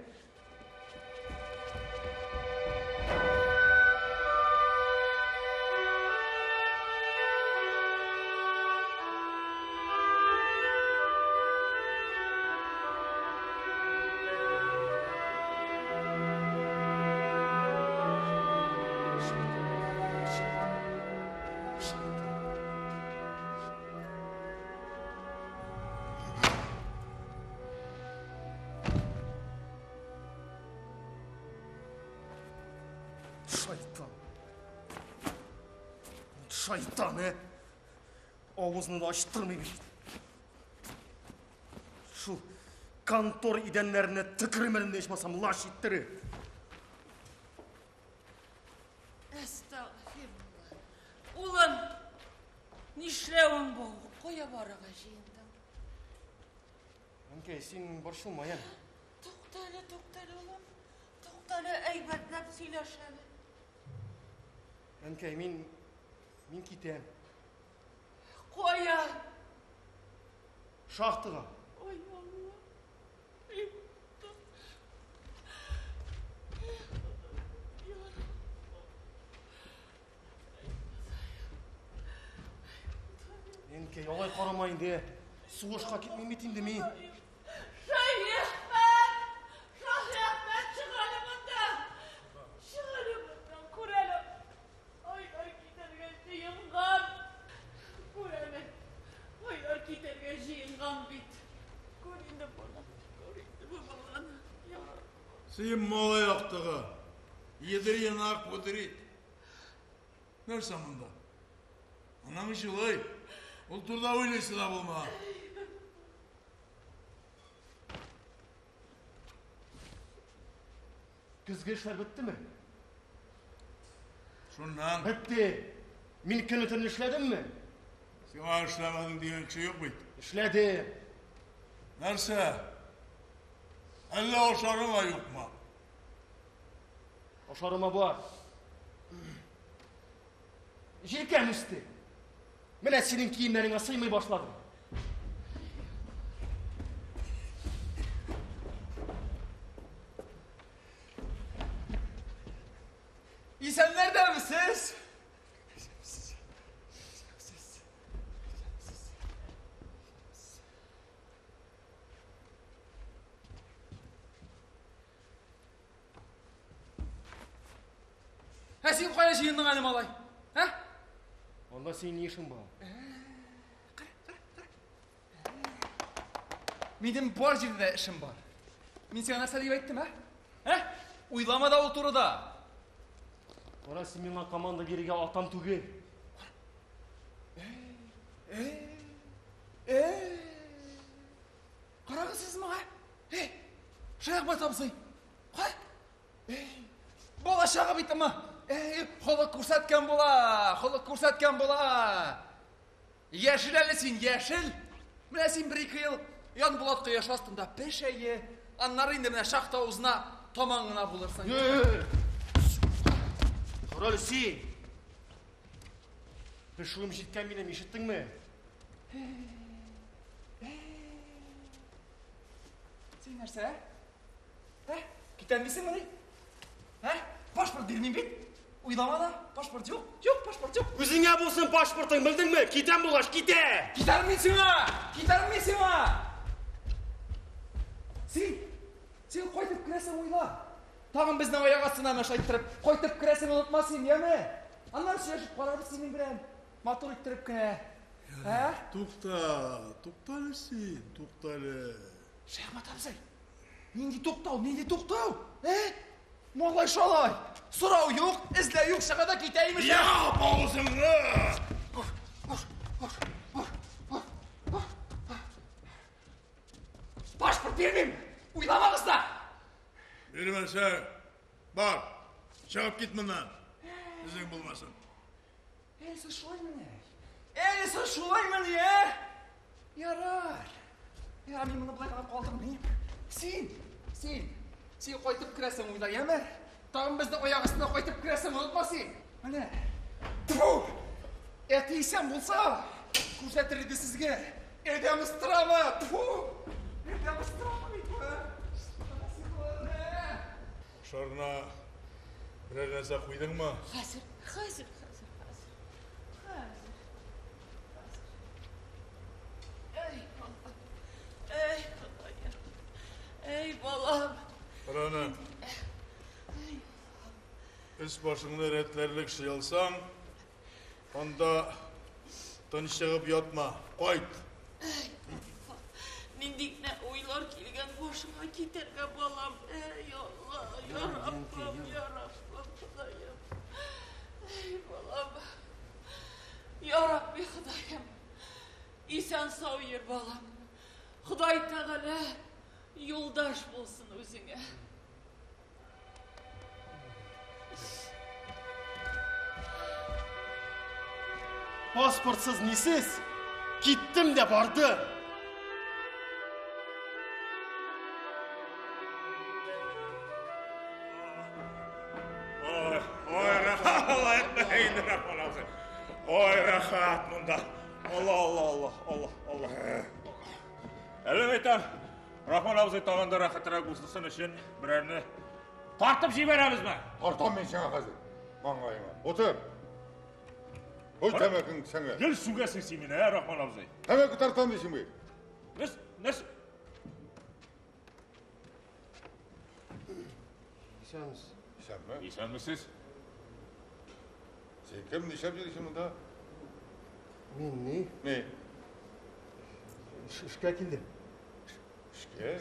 Шайтан. Шайтан, ә? Авызны да ачтырмый бит. Шул контор идәннәренә төкермәдем дә ичмасам, лаш иттереп. Әстәгъфирулла. Улым, нишләвең бу? Кая барырга җыендың? Әнкәй, син борчылма, я. Туктале, туктале, улым. Туктале, әйбәтләп сөйләш әле. Әнкәй, мин мин китәм. Кая? Шахтага. Ой, Алла. Әнкәй, алай карама инде. Сугышка китмим бит инде мин. Шәяхмәт! Шәяхмәт, чык әле монда! Чык әле монда, күр әле. Айдар китәргә җыенган. Күр әле. Айдар китәргә җыенган бит. Күр инде моны. Күр инде бу баланы. Я. Син малай актыгы. Едри пудрит. Нәрсә монда? Анаң җылый. Ул турыда уйлыйсы да булма. Көзге эшләр беттеме? Шуннан. Бетте. Мин көне төн эшләдемме? Сиңа эшләмәдең дигән кеше юк бит. Эшләдем. Нәрсә? Әллә ашарыңа юкмы? Ашарыма бар. Җилкәм үсте. Менә синең киемнәреңә сыймый башладым. Исәннәрдәме сез? Ә син кая җыендың әле, малай? Ә? Анда синең ни эшең бар? Минем бар җирдә дә эшем бар. Мин сиңа нәрсә дип әйттем, ә? Ә? Уйлама да ул турыда. Кара, син миңа команда бирергә атам түгел. Карагыз сез моңа. Эй, Шәяхмәт абзый. Кара. Эй, бала чага бит ама. Эй, холык күрсәткән була, холык күрсәткән була. Яшел әле син, яшел. Менә син бер-ике ел Янбулат кояшы астында пеш әйе. Аннары инде менә шахта авызына таман гына булырсың. Кара әле син. Пешүем җиткән минем, ишеттеңме? Син нәрсә? Ә? Китәм дисеңмени? Ә? Пашпорт бирмим бит. Уйлама да, пашпорт юк. Юк, пашпорт юк. Үзеңә булсын пашпортың, белдеңме? Китәм булгач, китә! Китәрмен мин сиңа! Китәрмен мин сиңа! Син, син кайтып керәсең уйла. Тагын безнең аяк астына менә шулай иттереп кайтып керәсең, онытма син, яме? Аннары сөйләшеп карарбыз синең белән. Матур иттереп кенә. Ә? Тукта, тукта әле син, тукта әле. Шәяхмәт абзый, нинди туктау, нинди туктау? Ә? Малай шалай! Сорау юк, эзләү юк, чыга да китә имеш. Яп авызыңны! Пашпорт бирмим! Уйламагыз да! Бирмәсәң, бар, чыгып кит моннан. Эзең булмасын. Әй, сез шулаймыни? Әй, сез шулаймыни, ә? Ярар. Ярар, мин моны болай гына калдырмыйм. Син, син, син кайтып керәсең уйла, яме? Тагын безнең аяк астына кайтып керәсең, онытма син. Менә. Тфу! Әти исән булса, күрсәтер иде сезгә. Әдәм ыстырамы? Тфу! Әдәм ыстырамы бит бу? Ашарына берәр нәрсә куйдыңмы? Хәзер, хәзер, хәзер, хәзер. Хәзер. Хәзер. Әй, балам. Әй, Ходаем. Әй, балам. Караны. Өс башыңны рәтләрлек шыялсаң, анда тынчыгып ятма, кайт. Нинди генә уйлар килгән башыма китәргә, балам. Әй, Алла, я Раббым, я Раббым, Ходаем. Әй, балам. Я Рабби, Ходаем. Исән сау йөр, балам. Ходай Тәгалә юлдаш булсын үзеңә. Паспортсыз нисез? Киттем дә бардым. Ой, ой, рәхәт, Рахман абзый. Ой, рәхәт монда. Алла, Алла, Алла, Алла, Алла. Әле әйтәм, Рахман абзый тагын да рәхәтрәк булсын өчен берәрне тартып җибәрәбезме? Тартам мин сиңа хәзер. Маңгаеңа. Утыр. Куй тәмәкең кесәңә. Гел сүгәсең син мине, ә, Рахман абзый. Тәмәке тартам дисеңме? Нәрс, нәрс? Исәнмесез. Исәнме? Исәнмесез. Син кем, нишләп йөрисең монда? Мин ни? Ни? Эшкә килдем. Эшкә?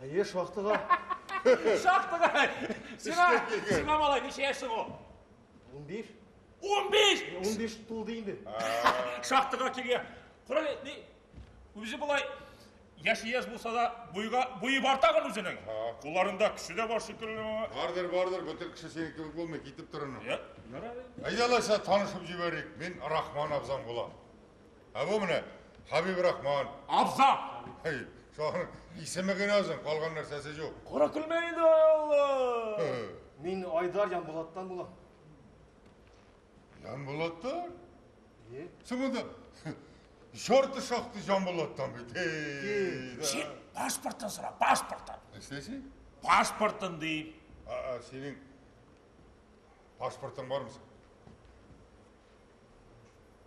Әйе, шахтага. Шахтага! Сиңа, сиңа малай, ничә яшь соң ул? 15. 15! 15 тулды инде. Шахтага килгән. Кара, ни, үзе болай яше яшь булса да, буйга, буе бар тагын үзенең. Кулларында көче дә бар шикелле. Бардыр, бардыр, бөтен кеше синең кебек булмый, китеп тор инде. Ярар. Әйдә алайса танышып җибәрик. Мин Рахман абзаң булам. Ә бу менә Хабиб Рахман. Абзам! Әй, шуның исеме генә озын, калган нәрсәсе юк. Кара көлмә инде, Алла! Мин Айдар Янбулаттан булам. Янбулаттан? Син монда Жарты шахты Жанболаттан бит. Эй, да. Син паспортын сора, паспортын. Нәрсәсе? Паспортын дим. А, синең паспортың бармы?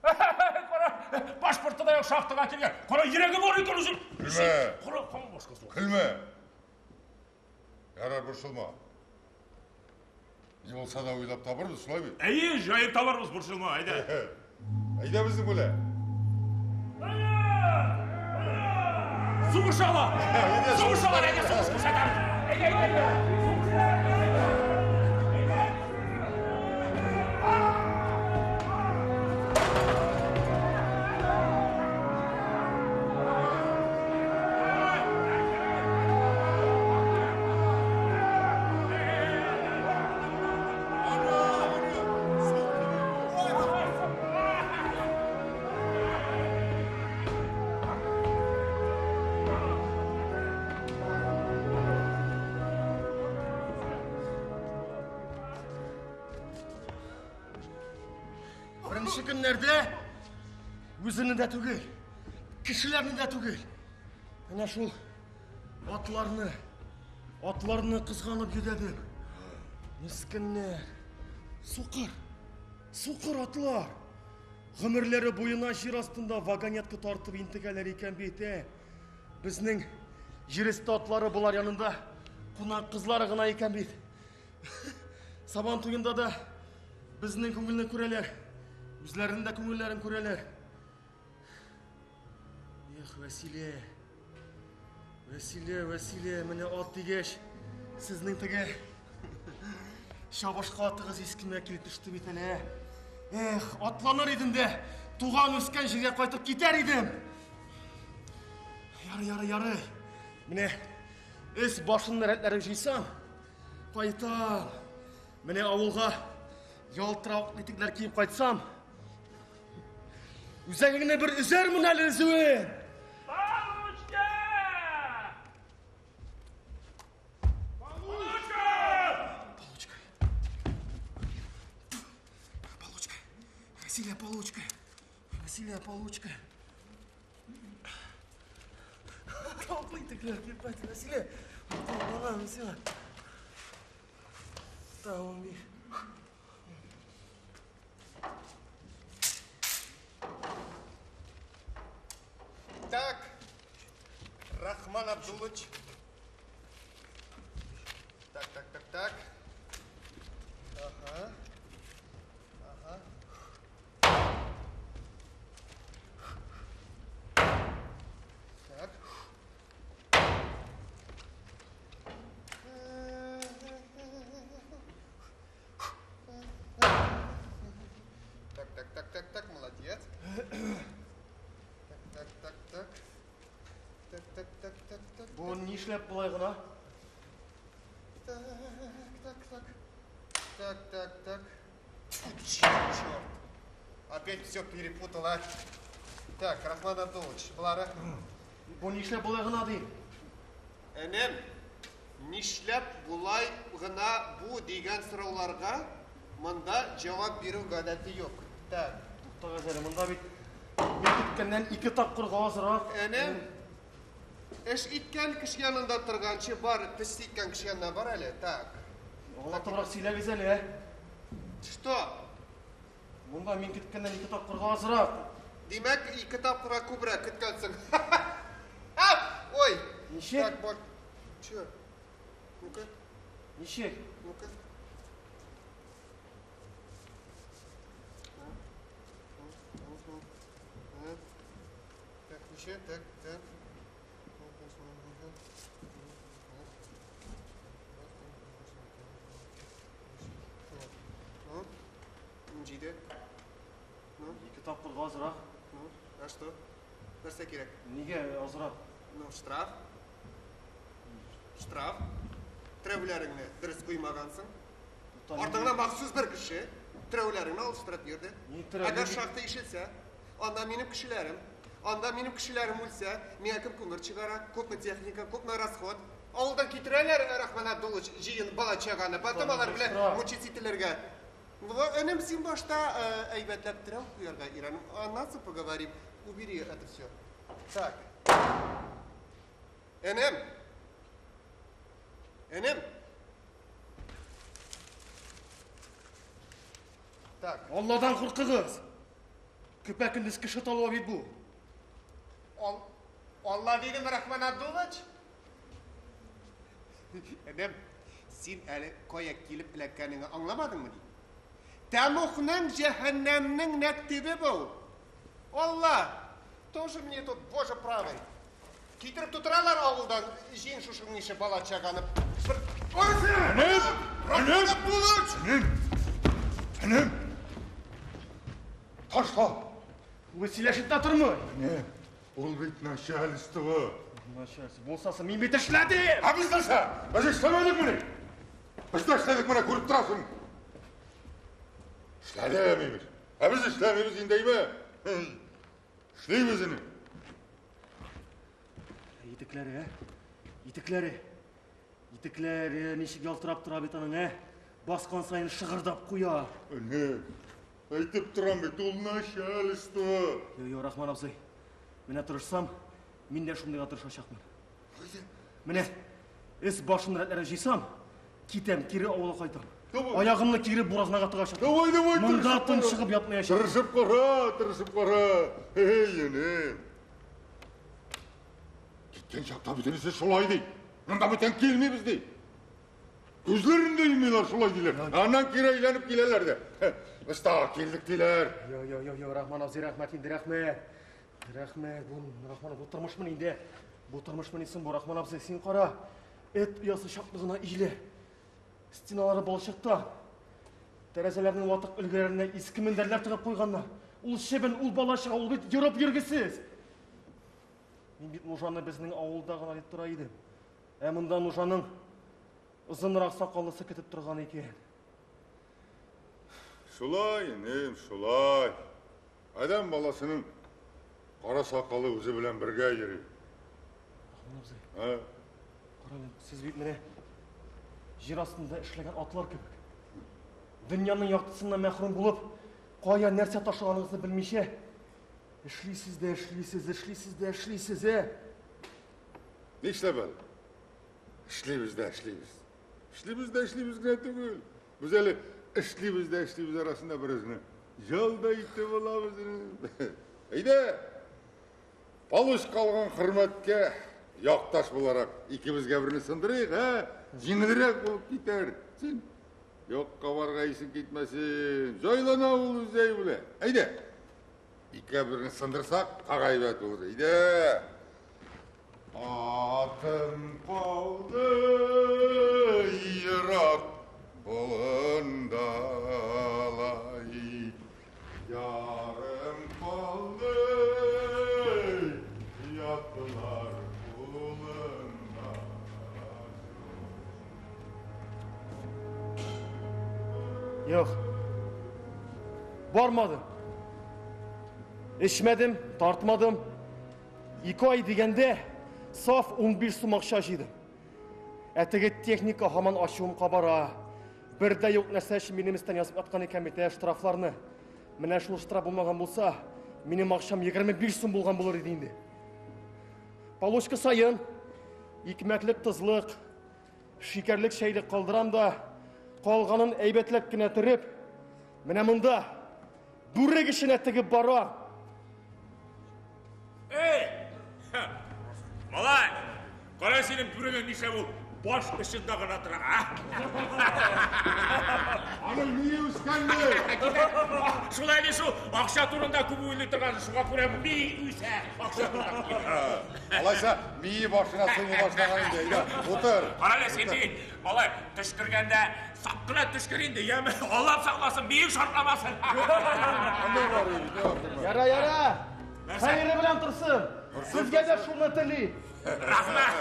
Кара, паспорты да юк шахтага килгән. Кара, йөрәге бар икән үзе. Көлмә. Кара, кан башкасы. Көлмә. Ярар, борчылма. Ни булса да уйлап табырбыз, шулай бит? Әйе, җаен табарбыз, борчылма, әйдә. Әйдә безнең белән. Сугышалар! Сугышалар, әйдә, сугыш күрсәтәбез. Әйдә, әйдә, әйдә. Беренче көннәрдә үземне дә түгел, кешеләрне дә түгел. Менә шул атларны, атларны кызганып йөдәдем. Мескеннәр, сукыр, сукыр атлар. Гомерләре буена җир астында вагонетка тартып интегәләр икән бит, ә. Безнең җир өсте атлары болар янында кунак кызлары гына икән бит. Сабан туенда да безнең күңелне күрәләр. Үзләренең дә күңелләрен күрәләр. Эх, Вәсилә. Вәсилә, Вәсилә, менә ат дигәч, сезнең теге чабышкы атыгыз искемә килеп төште бит әле. Эх, атланыр идем дә, туган үскән җиргә кайтып китәр идем. Ярый, ярый, ярый. Менә өс башымны рәтләреп җыйсам, кайтам. Менә авылга ялтыравык итекләр киеп кайтсам, үзәгеңне бер өзәрмен әле өзүен. Получка! Получка! Получка. Получка. Василия, получка. Василия, получка. Толклый итекләр киеп кайт, Василия. Балам, Василия. Тагын бир. Так, Рахман Абдулыч. Так, так, так, так. Ага. Ага. Так. Так, так, так, так, так, молодец. Так, так, так, так. Так, так, так, так, так. Бу нишләп болай гына? Так, так, так. Так, так, так. Тьфу, черт. Опять все перепутала. Так, Рахман Абдулович, болары. Бу нишләп болай гына ди? Энем, нишләп болай гына бу дигән сорауларга монда җавап бирү гадәте юк. Так. Туктагыз әле, монда бит мин көткәннән ике тапкырга азрак. Энем, эш иткән кеше янында торганчы бар, төс иткән кеше янына бар әле. Так. Аңлатыбрак сөйләгез әле, ә? Что? Монда мин көткәннән ике тапкырга азрак. Димәк, ике тапкырга күбрәк көткәнсең. Ой! Ничек? Так, вот. Че? Ну-ка, Ничек? ну-ка. Так, ничек? Так, так. Ну, җиде. Ну, Ике тапкырга азрак. ну, а что? Нәрсә кирәк? Нигә азрак? Ну, штраф. Штраф. Терәүләреңне дөрес куймагансың. Артыңнан махсус бер кеше терәүләреңне алыштырып йөрде. Ни терәү? Әгәр шахта ишелсә, анда минем кешеләрем, анда минем кешеләрем үлсә, миңа кем күмер чыгара, күпме техника, күпме расход. Авылдан китерәләр Рахман Абдуллович җыен бала чаганы, потом алар белән штраф. мучить ителергә. Энем, син башта әйбәтләп терәү куярга өйрән. Аннан соң поговорим. Убери это все. Так. Энем. Энем. Так. Алладан куркыгыз. Көпә-көндез кеше талавы бит бу. Алла дидем, Рахман Абдуллович. Энем, син әле кая килеп эләккәнеңне аңламадыңмы ди? Тәмухның җәһәннәмнең нәкъ төбе бу. Алла, тоже мне тут, боже правый. Китереп тутыралар авылдан җин шушының ише бала чаганы. Энем! Рахман Абдуллович! Энем! Энем! Ташла! Ул сөйләшеп тә тормый. Энем, ул бит начальство. Начальство булсасы, мин бит эшләдем! Ә без нәрсә? Без эшләмәдекмени? Без дә эшләдек менә, күреп торасың. Эшләдем, имеш. Ә без эшләмибез инде, әйме? Эшлибез инде. Итекләре, ә? Итекләре. Итекләре ничек ялтырап тора бит аның, ә? Баскан саен шыгырдап куя. Энем, әйтеп торам бит, ул начальство. Йо, йо, Рахман абзый. Менә тырышсам, мин дә шундыйга тырышачакмын. Менә эс башын рәтләрен җыйсам, китәм, кире авылга кайтам. Аягымны кире буразнага тыгачакмын. Давай, давай, Монда тырышып кара. тынчыгып ятмаячакмын. Тырышып кара, тырышып кара. Эй, энем. Киткән чакта бөтенесе шулай ди. Монда бүтән килмибез ди. Күзләрен дә йомыйлар шулай диләр. Аннан кире әйләнеп киләләр дә. Без тагы килдек диләр. Йо, йо, йо, йо, Рахман абзый, рәхмәт инде, рәхмәт. Рәхмәт, бу Рахман, бу тормышмыни инде? Бу тормышмыни соң бу, Рахман абзый, син кара. Эт оясы чаклы гына өйле. Стеналары балчыкта. Тәрәзәләрнең ватык өлгеләренә иске мендәрләр тыгып куйганнар. Ул чебен, ул бала чага, ул бит йөреп йөргесез. Мин бит нужаны безнең авылда гына дип тора идем. Ә монда нужаның озынрак сакаллысы көтеп торган икән. Шулай, энем, шулай. Адәм баласының кара сакалы үзе белән бергә йөри. Рахман абзый, Ә? кара әле, сез бит менә җир астында эшләгән атлар кебек. Дөньяның яктысыннан мәхрүм булып, кая нәрсә ташыганыгызны белмичә, эшлисез дә эшлисез, эшлисез дә эшлисез, ә? Нишләп әле? Эшлибез дә эшлибез. Эшлибез дә эшлибез генә түгел. Без әле эшлибез дә эшлибез арасында беразны ял да итеп алабыз. Әйдә, получка алган хөрмәткә якташ буларак икебезгә берне сындырыйк, ә? Җиңелрәк булып китәр. Син юкка барга исең китмәсен. Җайлана ул үзе белә. Әйдә. Икегә берне сындырсак, тагы әйбәт булыр. Әйдә. Атым калды ерак болында лай. Ярым калды ятлар кулында. Юк. Бармадым. Эчмәдем, тартмадым. 2 ай дигәндә саф 15 сум акча җыйдым. Ә теге техника һаман ачуым кабара. Бер дә юк нәрсә өчен минем өстән язып яткан икән бит, ә, штрафларны. Менә шул штраф булмаган булса, минем акчам 25 сум булган булыр иде инде. Получка саен икмәклек, тозлык, шикәрлек, чәйлек калдырам да, калганын әйбәтләп кенә төреп, менә монда бүрек эченә тегеп бара. Эй! Малай! Кара синең бүрегең нишләп ул баш очында гына тора, а? Аның мие үскәнме? Шулай ни шул, акча турында күп уйлый торган, шуңа күрә ми үсә, акча турында. Алайса, мие башына сыймый башлаган инде. Әйдә, утыр. Кара әле син, син, малай, төшкергәндә сак кына төшкер инде, яме? Аллам сакласын, миең шартламасын. Яра, яра. Хәере белән торсын. Сезгә дә шуны телим. Рәхмәт.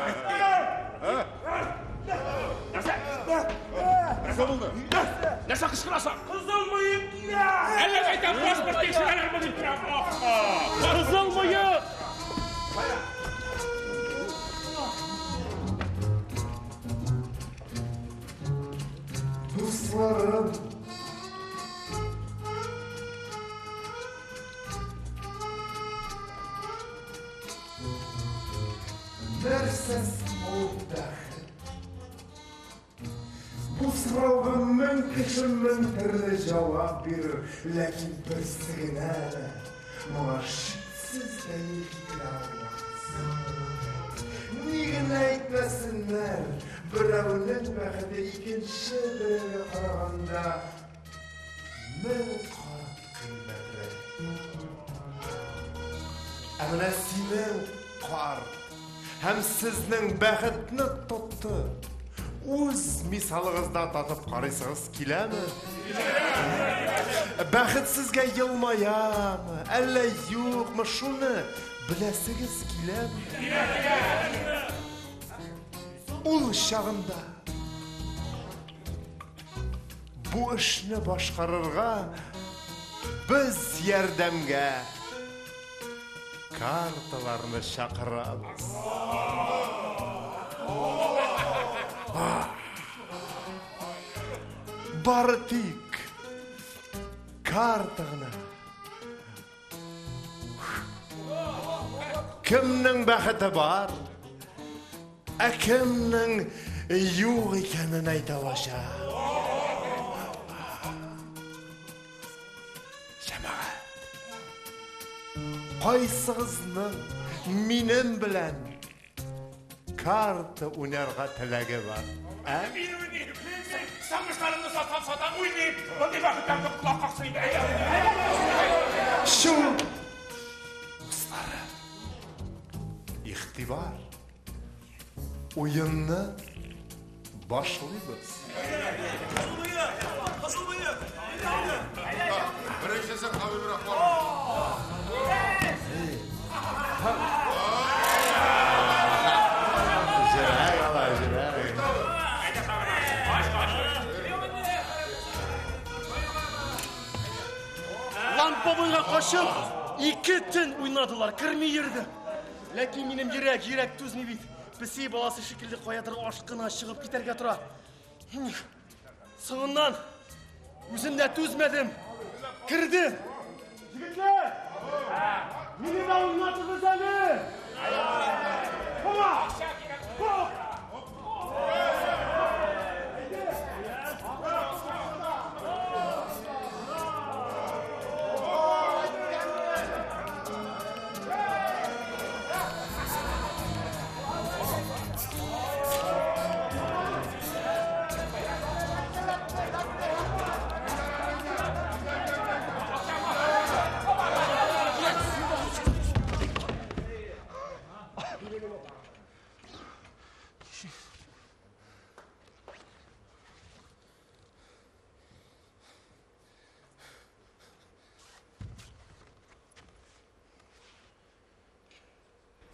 Нәрсә? Нәрсә булды? Нәрсә кычкырасың? Кызыл мыек килә! Әллә кайда паспорт тикшерәләрме дип торам. Кызыл мыек! Дусларым, Нәрсә соң ул бәхет? Бу сорауга мең кеше мең төрле җавап бирер, ләкин берсе генә дә моңа шиксез дәлил китерә алмас. Ни генә әйтмәсеннәр, берәүнең бәхете икенче берәүгә караганда мең кат кыйммәтрәк. Ә менә синең карт һәм сезнең бәхетне тотты. Үз мисалыгызда татып карыйсыгыз киләме? Бәхет сезгә елмаямы, әллә юкмы, шуны беләсегез киләме? Ул чагында бу эшне башкарырга без ярдәмгә карталарны чакырабыз. Бары тик карта гына. Кемнең бәхете бар, ә кемнең юк икәнен әйтә алачак. Җәмәгать, кайсыгызның минем белән карта уйнарга теләге бар? Ә? Мин уйныйм. Сагышларымны сатсам сатам уйныйм. Мондый бәхеттән кем колак каксын инде. Чү! Дусларым, игътибар! Уенны башлыйбыз. Беренчесе Хабибрахман. Җирәк ала, җирәк. Ламповыйга качып, ике төн уйнадылар, керми йөрдем. Ләкин минем йөрәк, йөрәк түзми бит. Песи баласы шикелле каядыр ашкына чыгып китәргә тора. Соңыннан үзем дә түзмәдем. Кердем. Егетләр! Мине дә уйнатыгыз әле! Хоп! Хоп!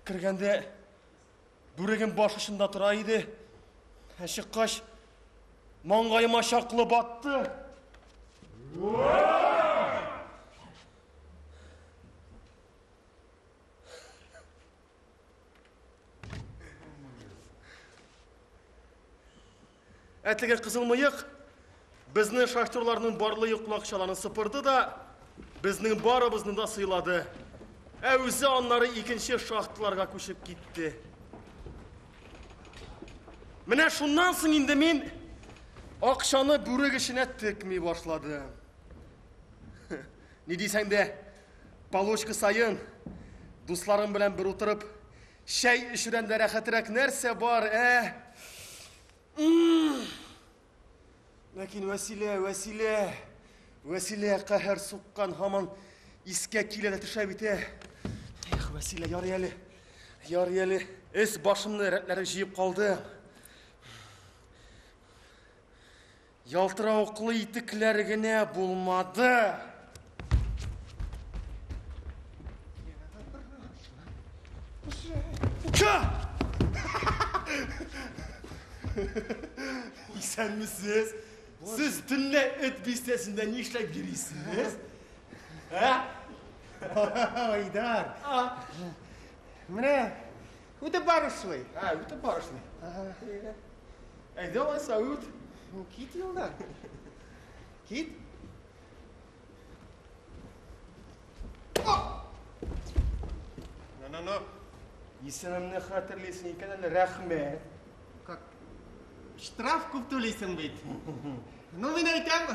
Кергәндә бүрегем баш очында тора иде. Ә чыккач, маңгаема чаклы батты. Ә теге кызыл мыек безнең шахтерларның барлы юклы акчаларын сыпырды да, безнең барыбызны да сыйлады. Ә үзе аннары икенче шахталарга күчеп китте. Менә шуннан соң инде мин акчаны бүрек эченә текми башладым. Ни дисәң дә, получка саен дусларым белән бер утырып, чәй эчүдән дә рәхәтрәк нәрсә бар, ә? Ләкин Вәсилә, Вәсилә, Вәсилә каһәр суккан һаман искә килә дә төшә бит, ә. Эх, Вәсилә, ярый әле, ярый әле. Эс башымны рәтләре җыеп калдым. Ялтыравыклы итекләр генә булмады. Ка! Исәнмесез? Сез төнлә эт бистәсендә нишләп йөрисез? Ә? Айдар. Менә үтеп барышлый. Ә, үтеп барышлый. Әйдә алайса, үт. Кит юлдан. Кит. Ну-ну-ну. Исемемне хәтерлисең икән әле, рәхмәт. Как штраф күп түлисең бит. Ну, мин әйтәм,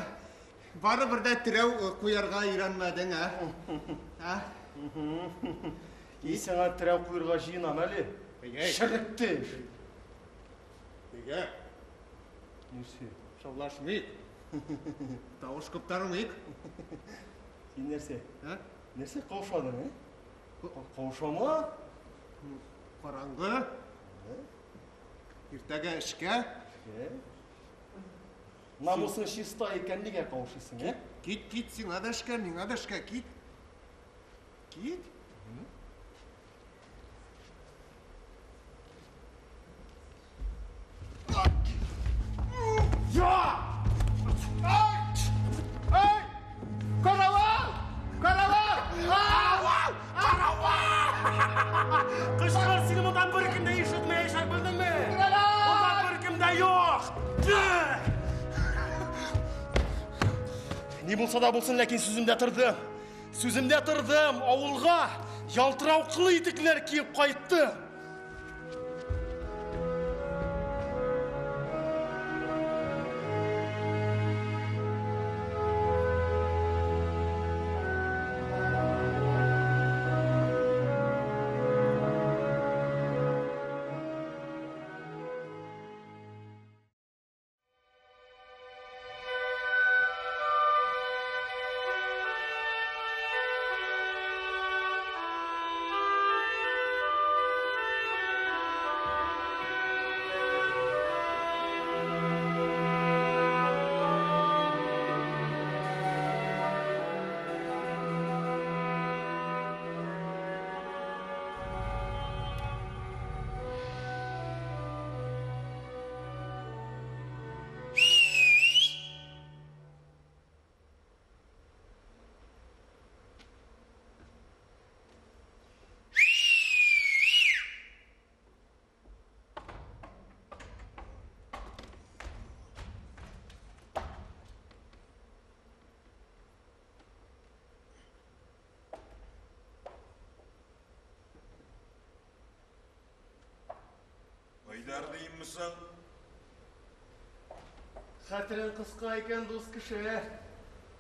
барыбер дә терәү куярга өйрәнмәдең, ә? Ә? И сиңа терәү куярга җыенам әле. Шеректе. Нигә? Нәрсә? Шаулашмыйк. Тавыш куптармыйк. Син нәрсә? Ә? Нәрсә каушадың, ә? Каушама? Караңгы. Иртәгә эшкә. Намусың чиста икән, нигә каушыйсың, ә? Кит, кит, сиңа да эшкә, миңа да эшкә, кит. Кит. Я! Ай! Каравал! Каравал! Каравал! Каравал! Кычкыр, сине монда беркем дә ишетмәячәк, белдеңме? Монда беркем дә юк! Ни булса да булсын, ләкин сүземдә тордым. Сүземдә тордым, авылга ялтырауклы итекләр киеп кайттым. Айдар димме соң? Хәтерең кыска икән, дус кеше.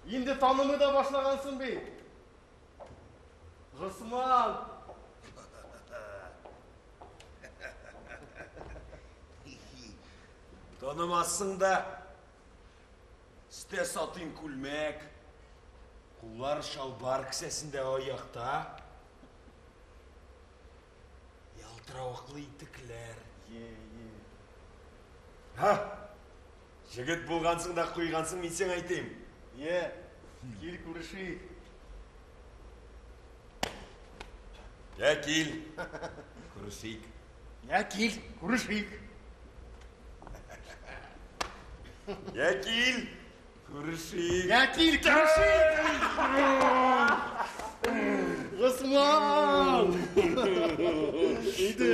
Инде танымый да башлагансың бит. Госман! Танымассың да. Өстә сатин күлмәк, куллар шалбар кесәсендә аякта. Ялтыравыклы итекләр. Һа! Җегет булгансың да куйгансың, мин сиңа әйтим. Е, кил күрешик. Я кил. Күрешик. Я кил, күрешик. Я кил. Күрешик. Я кил, күрешик. Госман! Иде.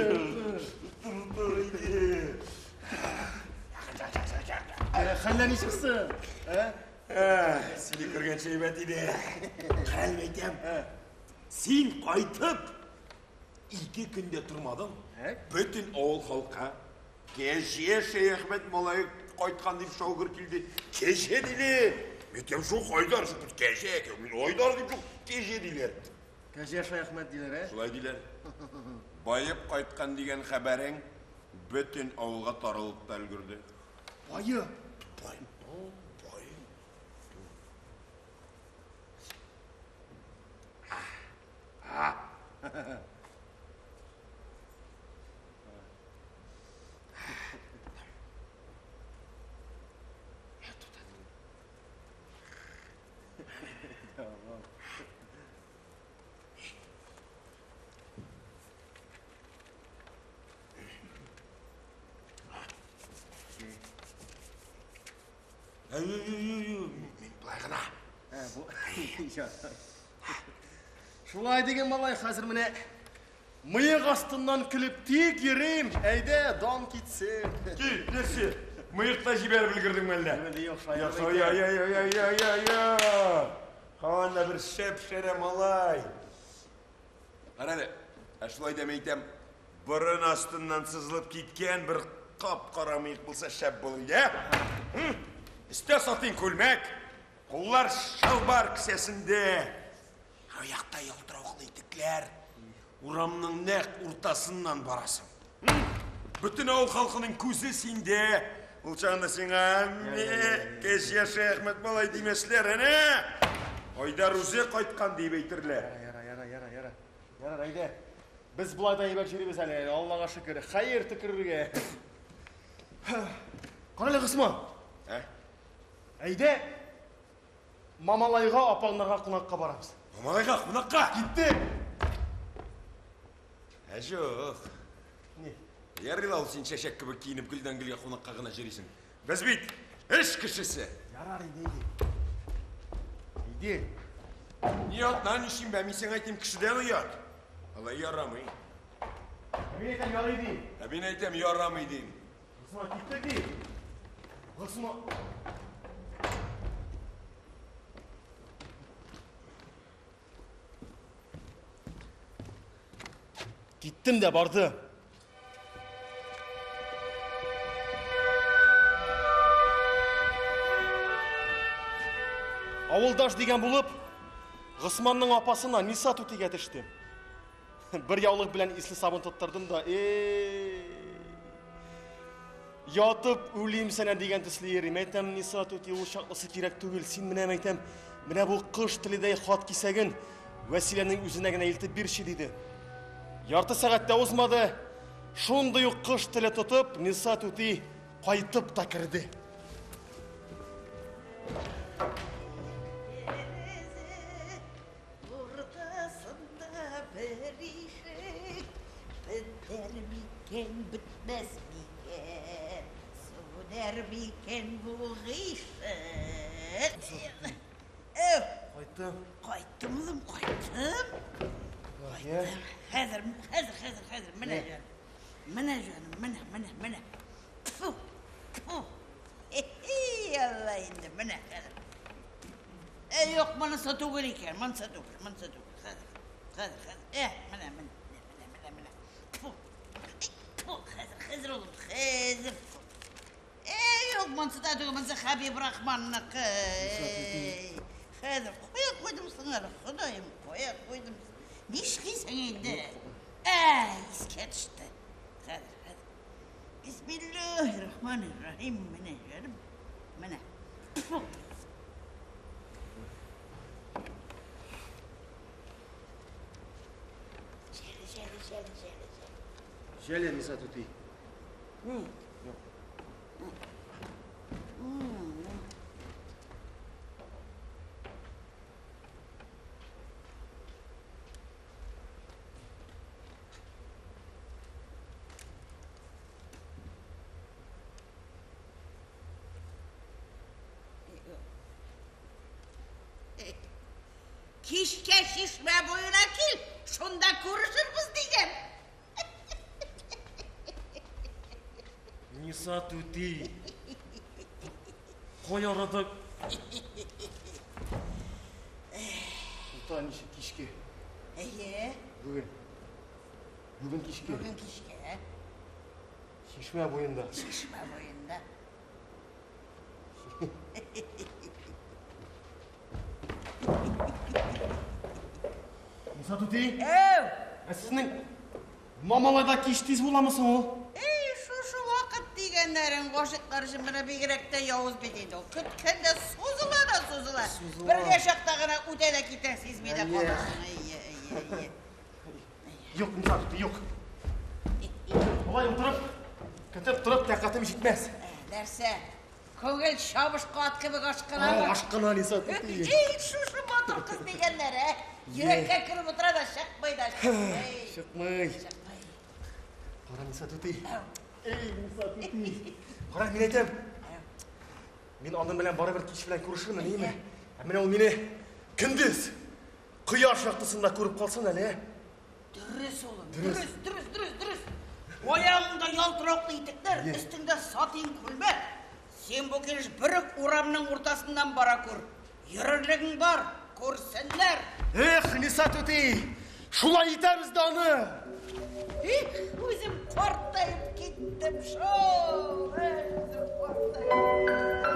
Тор, иде. Хәлләр ничек соң? Ә? Сине күргәнче әйбәт иде. Хәл әйтәм. Син кайтып 2 көндә тормадың. Бөтен авыл халкы Кәҗә Шәяхмәт малае кайткан дип шаугыр килде. Кәҗә диләр. Әйтәм, шул Айдар, шул кәҗә икән. Мин Айдар дип шул кәҗә диләр. Кәҗә Шәяхмәт диләр, ә? Шулай диләр. Баеп кайткан дигән хәбәрең бөтен авылга таралып та өлгерде. Баеп? Баеп. Баеп. Мин болай гына. Шулай диген, малай, хәзер менә мыек астыннан көлеп тик йөрим. Әйдә, дан китсен. Кил, нәрсә? Мыек та җибәреп өлгердеңме әллә? Юк, шаярып Яхшы, я, я, я, я, я, я, я. Һаман да бер шәп-шәрә малай. Кара әле, ә шулай да мин әйтәм, Борын астыннан сызылып киткән бер кап-кара мыек булса шәп булыр иде, ә? Өстә сатин күлмәк, куллар чалбар кесәсендә. Аякта ялтыравыклы итекләр. Урамның нәкъ уртасыннан барасың. Бөтен авыл халкының күзе синдә. Ул чагында сиңа Кәҗә Шәяхмәт малай димәсләр, әнә! Айдар үзе кайткан дип әйтерләр. Яра, яра, яра, яра. Ярар, әйдә. Без болай да әйбәт йөрибез әле, Аллага шөкер. Хәер төкерергә. Кара әле, Госман. Ә? Әйдә, Мамалайга апаңнарга кунакка барабыз. Мамалайга кунакка? Киттек. Ә юк. Ни? Ярый ла ул син чәчәк кебек киенеп гөлдән гөлгә кунакка гына йөрисең. Без бит эш кешесе. Ярар инде, әйдә. Әйдә. Ни атна, ни шимбә, мин сиңа әйтим, кешедән оят. Алай ярамый. Ә мин әйтәм, ярый дим. Ә мин әйтәм, ярамый дим. Госман, киттек ди. Госман. Киттем дә барды. Авылдаш дигән булып, Госманның апасына Ниса түтигә төштем. Бер яулык белән исле сабын тоттырдым да, эй, ятып үлим сәнә дигән төсле йөрим. Әйтәм, Ниса түти, ул чаклысы кирәк түгел. Син менә, әйтәм, менә бу кош теледәй хат кисәген Вәсиләнең үзенә генә илтеп бирче, диде. Ярты сәгать тә узмады, шундый ук кош теле тотып, Ниса түти кайтып та керде. Уртасында бер ишек, бетәр микән, бетмәс микән, сүнәр микән бу гыйшык? Әү! Кайттым. Кайттым, улым, кайттым. Кайттым. Хәзер, хәзер, хәзер, хәзер, менә җаным. Менә җаным, менә, менә, менә. Тфу, тфу. Алла инде, менә хәзер. Ә юк, монысы түгел икән, монысы түгел, монысы түгел. Хәзер, хәзер, хәзер. Ә, менә, менә, менә, менә, менә. Тфу. Тфу, хәзер, хәзер улым, хәзер. Ә, юк, монысы да түгел, монысы Хәбиб Рахманныкы. Хәзер, кая куйдым соң әле, Ходаем, кая куйдым? Нишлисең инде? Ә, искә төште. Хәзер, хәзер. Бисмиллаһир-рахманир-рахим. Менә җаным, менә. Тфу. Җәле, җәле, җәле, җәле, җәле. Җәле, Ниса түти. Ни? Юк. Кичкә чишмә буена кил, шунда күрешербез дигән. Ниса түти. Кай арада Ута ничек кичке? Әйе. Бүген. Бүген кичке. Бүген кичкә. Чишмә буенда. Чишмә буенда. Ниса түти. Әү. Ә сезнең Мамалайда кич тиз буламы соң ул? Эй, шушы вакыт дигәннәрең гашыйклар өчен менә бигрәк тә явыз бит инде ул. Көткәндә сузыла да сузыла. Сузыла. Бергә чакта гына үтә дә китә, сизми дә Әйе. каласың. Әйе, әйе, әйе. Юк, Ниса түти, юк. Болай утырып, көтеп торып тәкатем җитмәс. Нәрсә? Күңел чабышкы ат кебек ашкынамы? Ау, ашкына, Ниса түти. Эй, шушы матур кыз дигәннәр, ә? Йөрәккә кереп утыра да чыкмый да чыкмый. Чыкмый. Кара, Ниса түти. Эй, Ниса түти. Кара, мин әйтәм. Мин аның белән барыбер кич белән күрешермен, әйеме? Ә менә ул мине көндез кояш яктысында күреп калсын әле, ә? Дөрес, улым. Дөрес. Дөрес, дөрес, дөрес, дөрес. Аягыңда ялтыраклы итекләр, Әйе. өстеңдә сатин күлмәк. Син бу килеш бер үк урамның уртасыннан бара күр. Йөрерлегең бар, күрсеннәр. Эх, Ниса түти, шулай итәбез дә аны. Их, үзем картаеп киттем шул. Үзем картаеп киттем.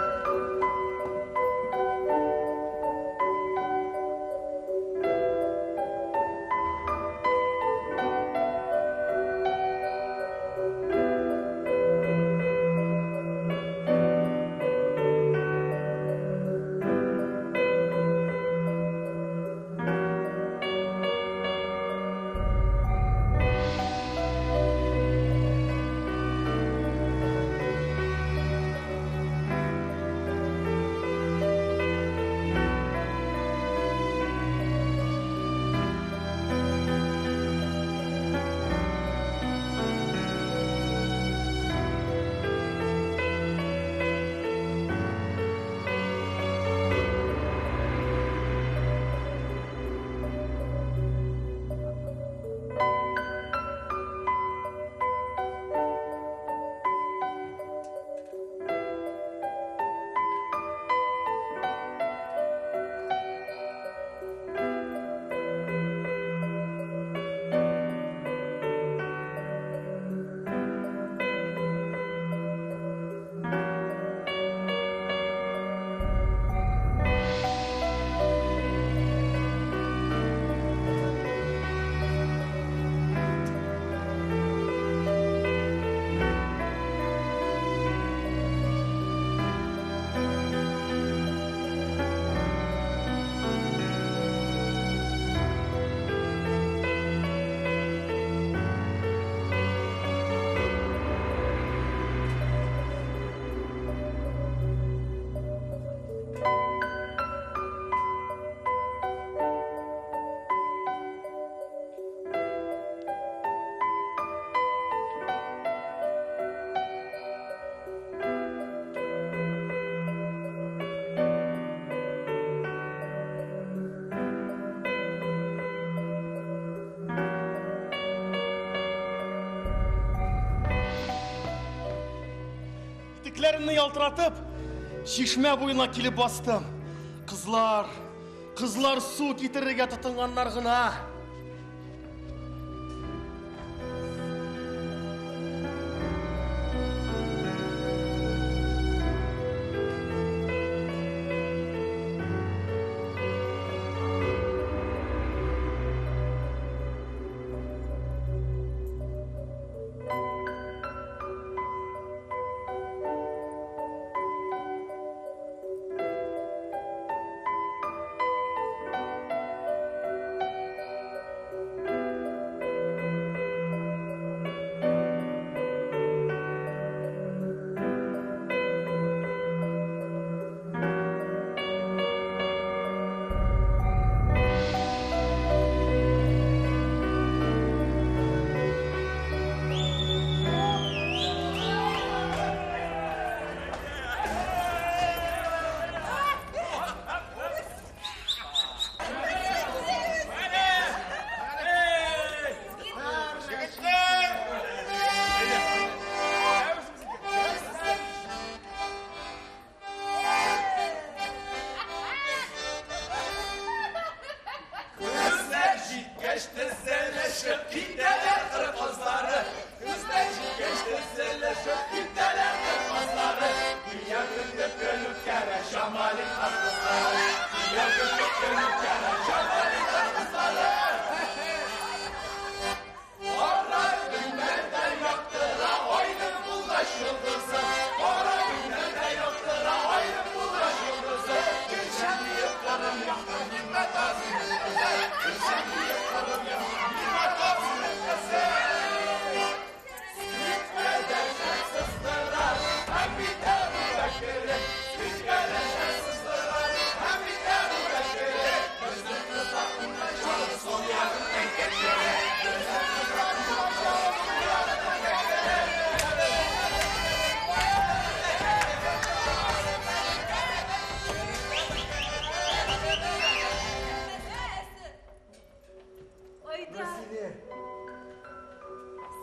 Итекләремне ялтыратып, чишмә буена килеп бастым. Кызлар, кызлар су китерергә тотынганнар гына.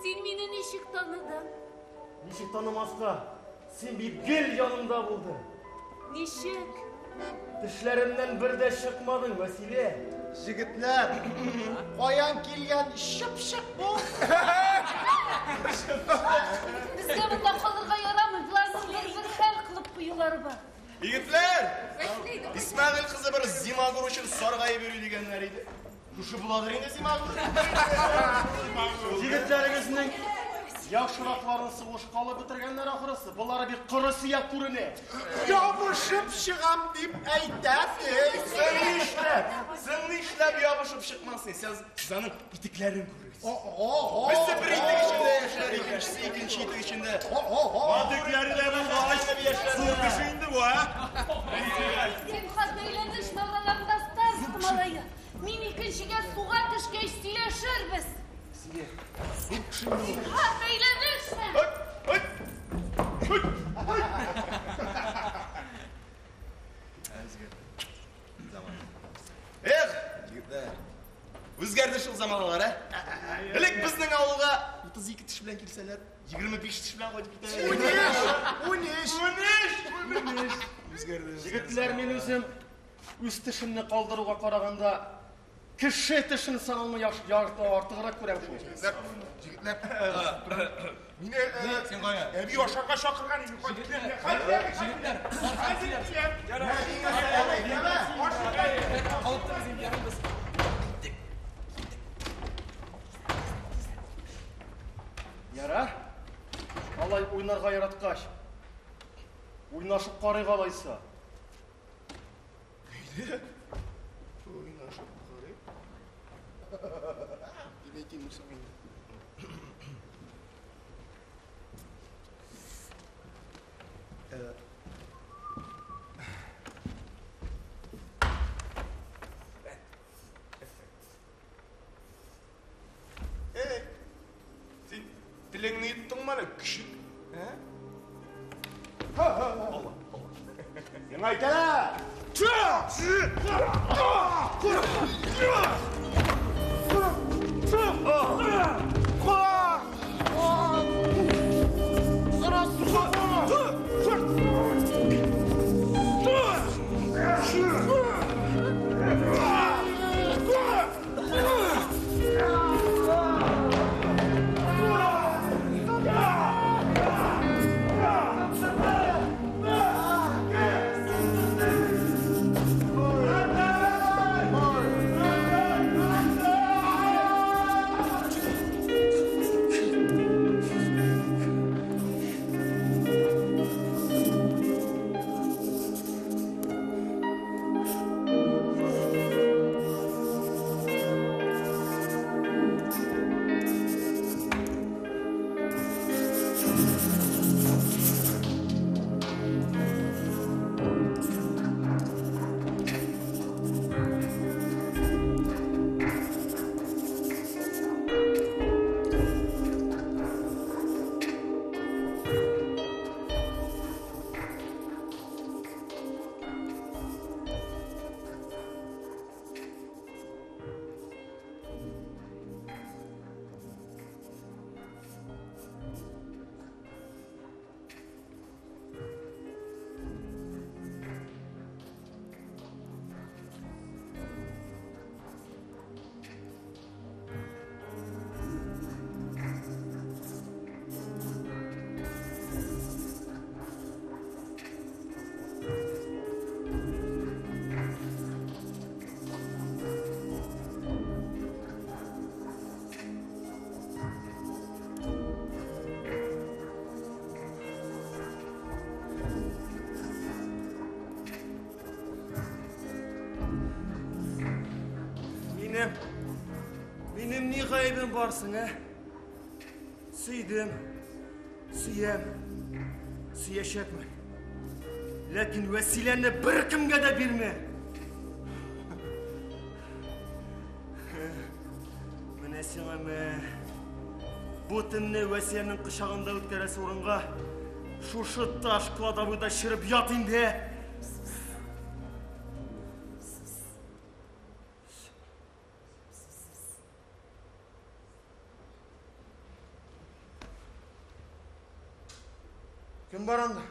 Син мине ничек таныдың? Ничек танымаска? Син бит гел янымда булдың. Ничек? Тешләремнән бер дә чыкмадың, Вәсилә. Җегетләр, каян килгән чыпчык бу? Безгә монда калырга ярамый, боларның бер-бер хәл кылып куюлары бар. Егетләр! Исмәгыйль кызы бер зимагур өчен саргаеп йөри дигәннәр иде. Шушы буладыр инде зимагур. Егетләрегезнең яхшыракларын сугышка алып бетергәннәр ахрысы. Болары бик коры сөяк күренә. Ябышып чыгам дип әйтәсез. Син нишләп? Син нишләп ябышып чыкмассың? Сез аның итекләрен күрегез. Берсе бер итек эчендә яшәр, икенчесе икенче итек эчендә. Итекләре дә булгач, зур кеше инде бу, ә? Зинһар бәйләнеш мавраларында староста малае. Мин икенчегә суга төшкәч сөйләшербез. Зинһар бәйләнешме? Эх, егетләр. Үзгәрде шул заманалар, ә? Элек безнең авылга 32 теш белән килсәләр, 25 теш белән кайтып китәләр. 13! 13! Үзгәрде. Егетләр, мин үзем үз тешемне калдыруга караганда кеше тешен санауны артыграк күрәм шул. Егетләр, мине әби ашарга чакырган иде. Егетләр, хәзер киләм. Калыптыбыз инде, ярыйбыз. Ярар. Алай уйнарга яраткач, уйнашып карыйк алайса. Уйнашып карыйк. Дип әйтим соң инде. Эй, син телеңне йоттыңмы әле, көчек? Ә? Алла, Алла. Сиңа әйтәләр! Минем ни гаебем бар соң, ә? Сөйдем, сөям, сөячәкмен. Ләкин Вәсиләне беркемгә дә бирмә. Менә сиңа мә. Бу төнне Вәсиләнең кочагында үткәрәсе урынга шушы таш кладовойда череп ят инде. Кем бар анда?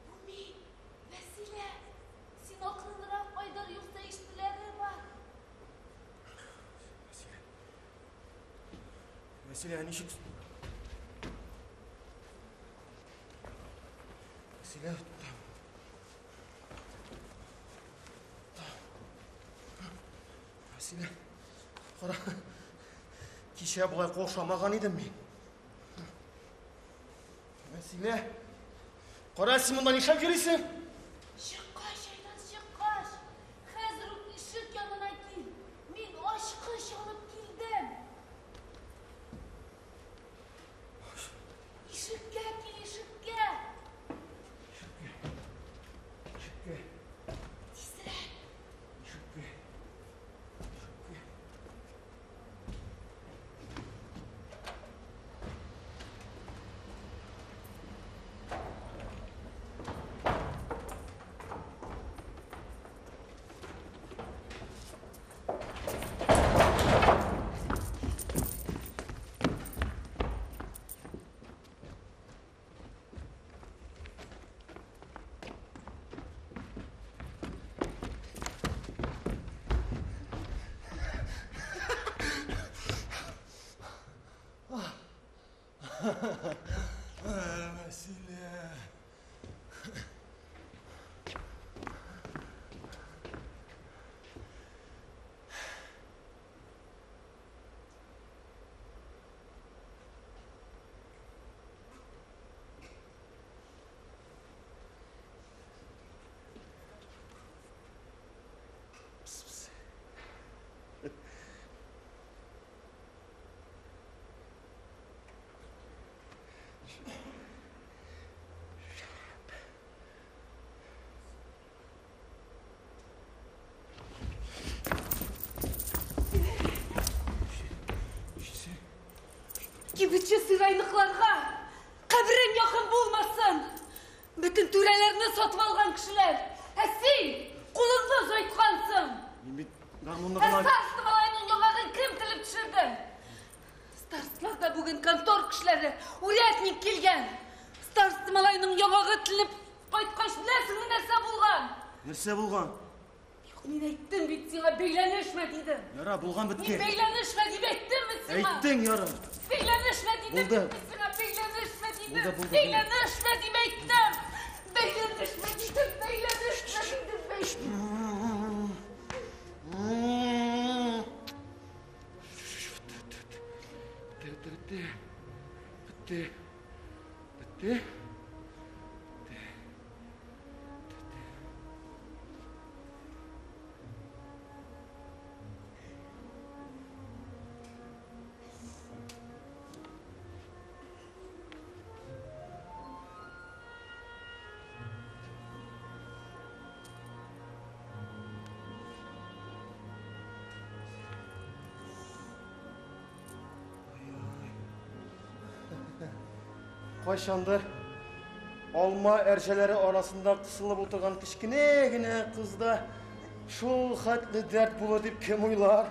Бу мин, Вәсилә. Син акрынрак, Айдар, юкса ишетүләре бар. Вәсилә, ничек? Вәсилә, Вәсилә, кара. Кичә болай каушамаган идем мин. Вәсилә, кара, син монда нишләп йөрисең? Чыккач, Айназ, чыккач. Хәзер үк ишек янына кил. Мин ачкыч алып килдем. Ишеккә кил, ишеккә. Ишеккә. Тизрәк. Ишеккә. Вәсилә. Пс, пс. Кибетче сырайныкларга каберең якын булмасын. Бөтен түрәләрне сатып алган кешеләр. Ә син кулыңны озайткансың. Мин бит гармунны Ә гына... староста малайның яңагын кем телеп төшерде? Старосталарда бүген контор кешеләре, урядник килгән. Староста малайның яңагы телеп кайткач, беләсеңме нәрсә булган? Нәрсә булган? Юк, мин әйттем бит сиңа, бәйләнешмә дидем. Яра, булган Мин беткән. бәйләнешмә дип әйттемме сиңа? Әйттең, яра. Бәйләнешмә дидем Булды. бит сиңа, бәйләнешмә дидем. Булды, булды, Бәйләнешмә дип әйттем. Бәйләнешмә дидем, бәйләнешмә дидем, бәйләнешмә. Бетте, бетте, бетте, бетте. Кайчандыр алма әрҗәләре арасында кысылып утырган кечкенә генә кызда шул хәтле дәрт булыр дип кем уйлар?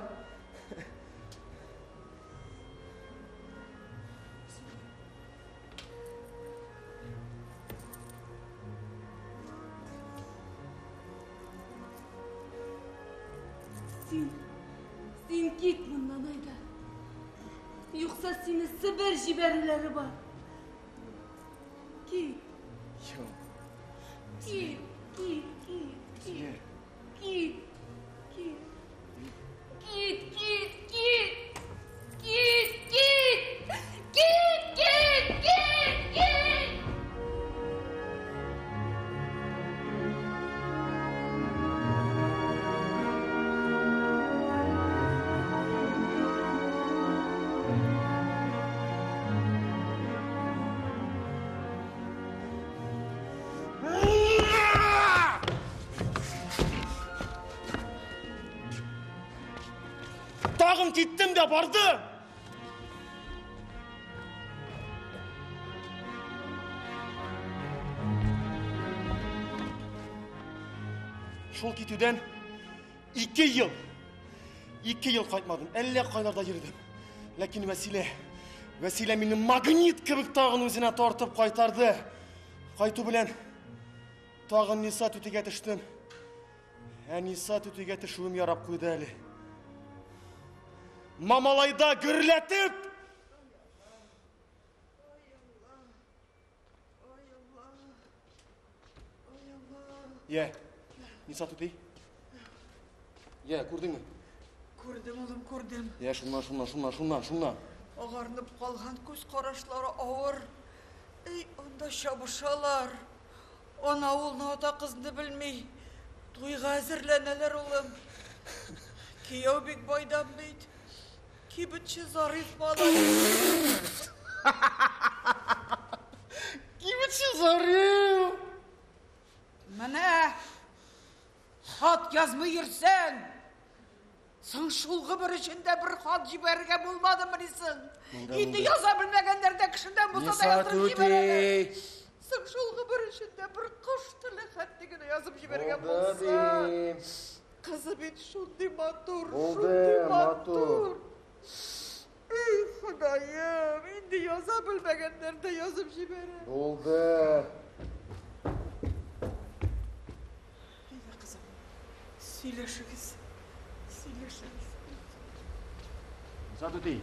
Син, син кит моннан, Айдар. Юкса сине Себер җибәрүләре бар. Кит, Юк, кит, кит, кит, кит, кит, кит, кит, кит, кит, кит, кит, кит, кит, кит, кит. Тагын киттем дә бардым. Шул китүдән 2 ел, 2 ел кайтмадым. Әллә кайларда йөрдем. Ләкин Вәсилә, Вәсилә мине магнит кебек тагын үзенә тартып кайтарды. Кайту белән тагын Ниса түтигә төштем. Ә Ниса түтигә төшүем ярап куйды әле. Мамалайда гөрләтеп Я, Ниса түти. Я, күрдеңме? Күрдем, улым, күрдем. Я, шуннан, шуннан, шуннан, шуннан, шуннан. Агарынып калган күз карашлары авыр. Эй, анда чабышалар. Ана улны, ата кызны белми. Туйга әзерләнәләр, улым. Кияү бик байдан бит. Кибетче Зариф малае. Кибетче Зариф! Менә хат язмый йөрсәң, соң шул гомер эчендә бер хат җибәрергә булмадымыни соң? Инде яза белмәгәннәр дә кешедән булса да яздырып җибәрәләр. Соң шул гомер эчендә бер кош теле хәтле генә язып җибәргән булса. Кызы бит шундый матур, шундый матур. Эй, Ходаем, инде яза белмәгәннәр дә язып җибәрә. Булды. Әйдә, кызым, сөйләшегез, сөйләшегез. Ниса түти.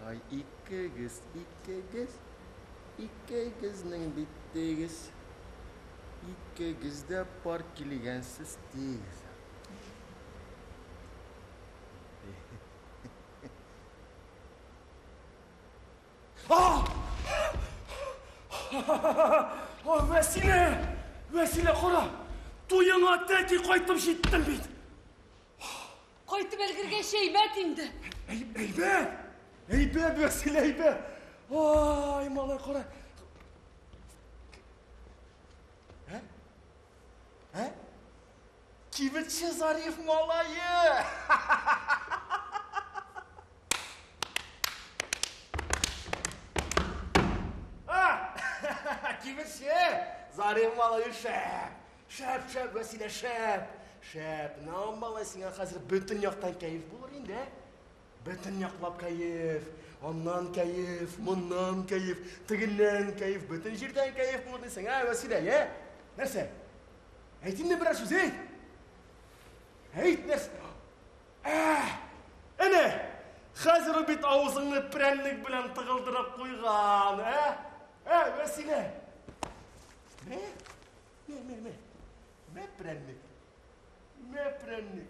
Ай, икегез, икегез, икегезнең бит тигез, икегез дә пар килгәнсез тигез. А! Вәсилә! Вәсилә, кара! Туеңа тәки кайтып җиттем бит! Кайтып өлгергәч әйбәт инде. Әйбәт! Әйбәт, Вәсилә, әйбәт! Ай, малай, кара! Ә? Ә? Кибетче Зариф малае! Кибетче Зариф малае шәп! Шәп, шәп, Вәсилә, шәп! Шәп! На, малай, сиңа хәзер бөтен яктан кәеф булыр инде, ә? Бөтен яклап кәеф, аннан кәеф, моннан кәеф, тегеннән кәеф, бөтен җирдән кәеф булыр дисең, ә, Вәсилә, ә? Нәрсә? Әйт инде берәр сүз, әйт! Әйт, нәрсә? Ә! Әнә! Хәзер ул бит авызыңны прәннек белән тыгылдырып куйган, ә? Ә, Вәсилә! Мә, мә, мә, мә. Мә прәннек. Мә прәннек.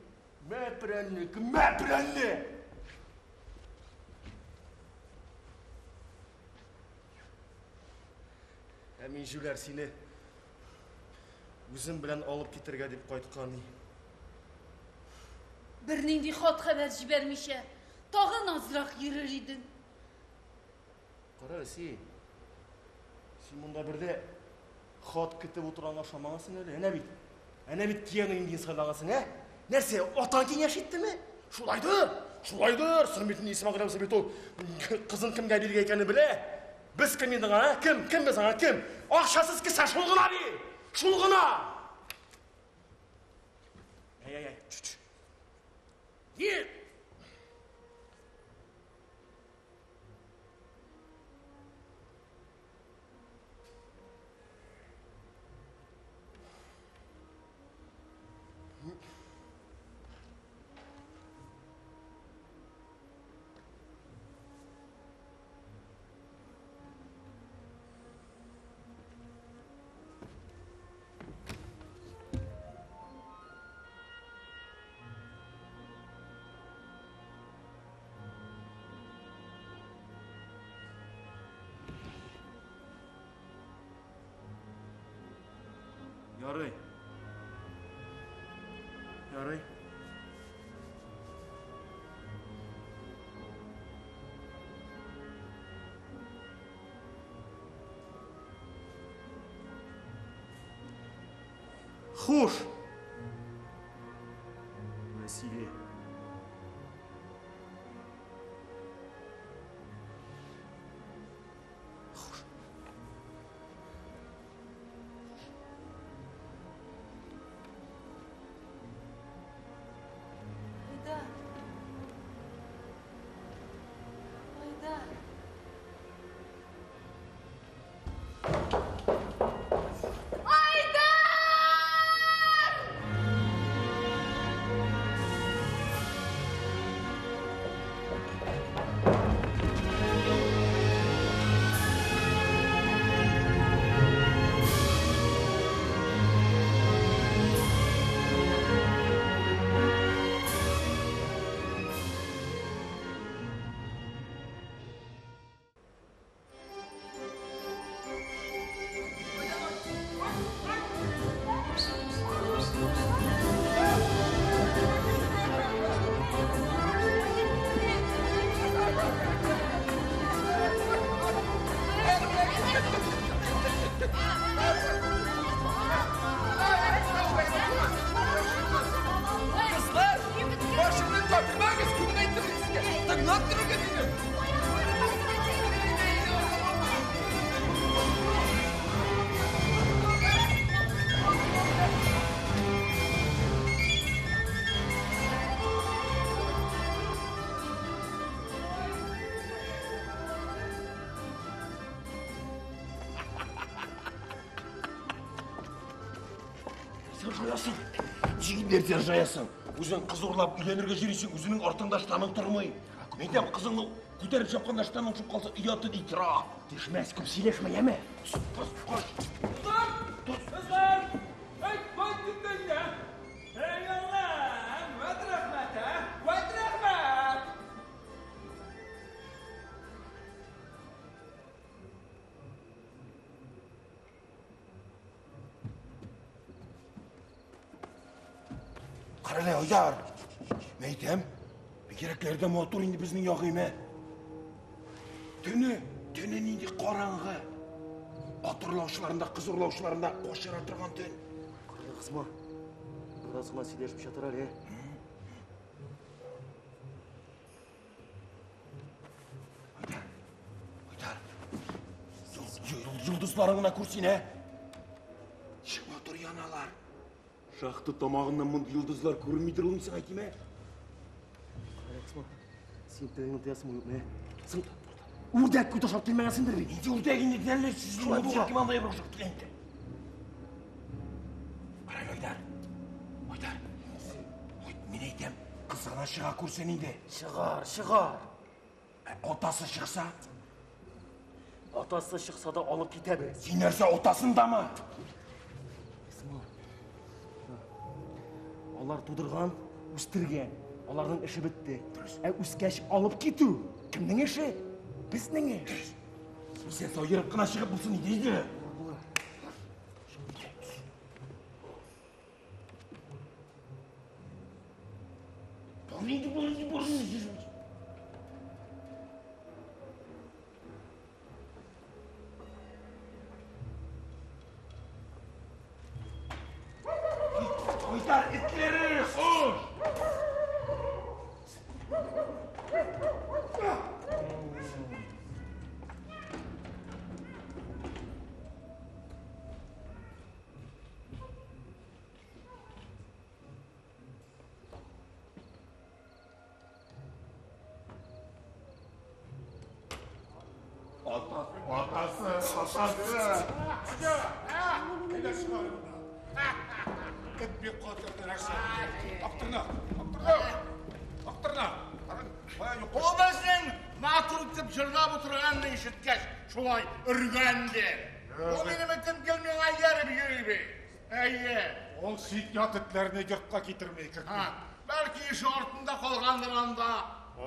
Мә прәннек. Мә прәннек! Ә мин җүләр сине үзем белән алып китергә дип кайткан. Бернинди хат хәбәр җибәрмичә, тагын азрак йөрер идең. Кара син. Син монда бердә хат көтеп утырганга ошамагансың әле. Әнә бит. Әнә бит кияүнең ниндиен сайлагансың, ә? Нәрсә, атаң киңәш иттеме? Шулайдыр. Шулайдыр. Син бит Исмәгыйль абзый бит ул кызын кемгә бирергә икәнен белә. Без кем инде аңа, ә? Кем? Кем без аңа? Кем? Акчасыз кесә шул гына бит. Шул гына. Әй, әй, әй. Ни? Ярый. Ярый. Хуш! Василий. Айдар. Айдар. Айдар! Кызлар, башымны катырмагыз, күпне әйттем мин сезгә. Тыңлап торыгыз мине. Сержаясың. Җигетләр сержаясың. Үзең кыз урлап өйләнергә йөрисең, үзенең артыңда штаның тормый. Мин әйтәм, кызыңны күтәреп чапканда штаның төшеп калса, ояты ди тора. Төшмәс, күп сөйләшмә, яме. Тос, кош. Кызлар! Әй, кайттым да инде. Әй, Аллам, вәт рәхмәт, ә? Вәт рәхмәт! Карале, Айдар. Мин әйтәм, бигрәкләр дә матур инде безнең ягыйм, ә. Төне, төне нинди караңгы. Ат урлаучыларында, кыз урлаучыларында качыра торган төн. Карале, кызма. Бераз гына сөйләшеп чатыр әле. Йолдызларын гына күр син, ә. Ничек матур яналар. Шахта тамагыннан мондый йолдызлар күренмидер ул, мин сиңа әйтим, ә. Карале, кызма. Син телеңне тыясыңмы, юкмы, ә? Син үрдәк күт ашап килмәгәнсеңдер бит. Инде үрдәк инде әллә Шулай була. Кем андай бер ашап килә инде. Карале, Айдар. Айдар. Ой, мин әйтәм, кыз гына чыга күрсен инде. Чыгар, чыгар. Ә атасы чыкса? Атасы чыкса да алып китәбез. Син нәрсә, атасындамы? Кызма. Алар тудырган, үстергән. Аларның эше бетте. Ә үскәч алып китү кемнең эше? Безнең эш. Исән сау ерып кына чыгып булсын иде, иде. Бар инде, бар инде, бар инде. Айдар, этләре, хуш! Атасы, атасы. Әйдә чыгар моннан. Эт бик каты нәрсә. Актырнак, актырнак. Актырнак. Бая юк. Ул безнең матур итеп җырлап утырганны ишеткәч, шулай өргәнде. Ул минем этем гел миңа ияреп йөри бит. Әйе. Ул чит ят этләрне йортка китерми, кертми. Ха, бәлки ише артында калгандыр анда.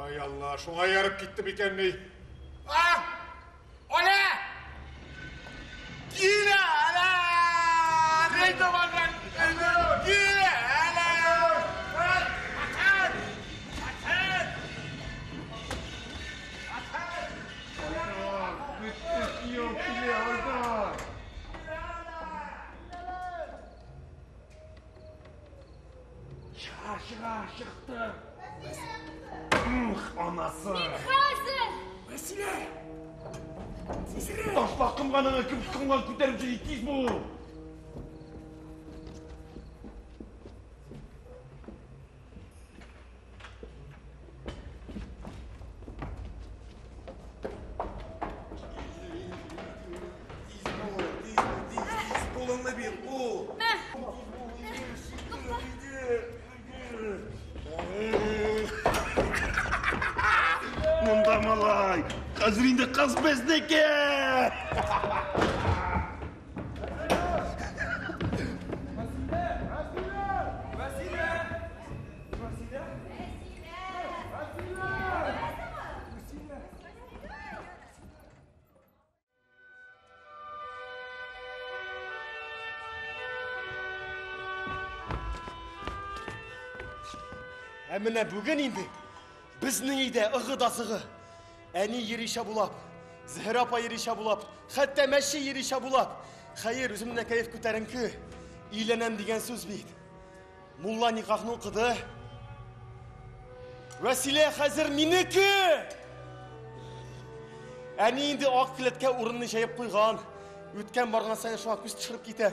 Ай Алла, шуңа ияреп китте микән ни? А! Оля! Килә, әлә! Рейдовага! чыктым. Ух, анасы. Мин хәзер! Вәсилә! Тизрәк! Ташла комганыңны, кем комган күтәреп йөри, тиз бул! Кулыңны бир, кул! Мә! Монда малай! Хәзер инде кыз безнеке! Ә менә бүген инде безнең өйдә ыгы да зыгы. Әни йөри чабулап, Зөһрә апа йөри чабулап, хәтта мәче йөри чабулап. Хәер, үземнең дә кәеф күтәренке. Өйләнәм дигән сүз бит. Мулла никахны укыды. Вәсилә хәзер минеке! Әни инде ак келәткә урынны җәеп куйган. Үткән барган саен шуңа күз төшереп китә.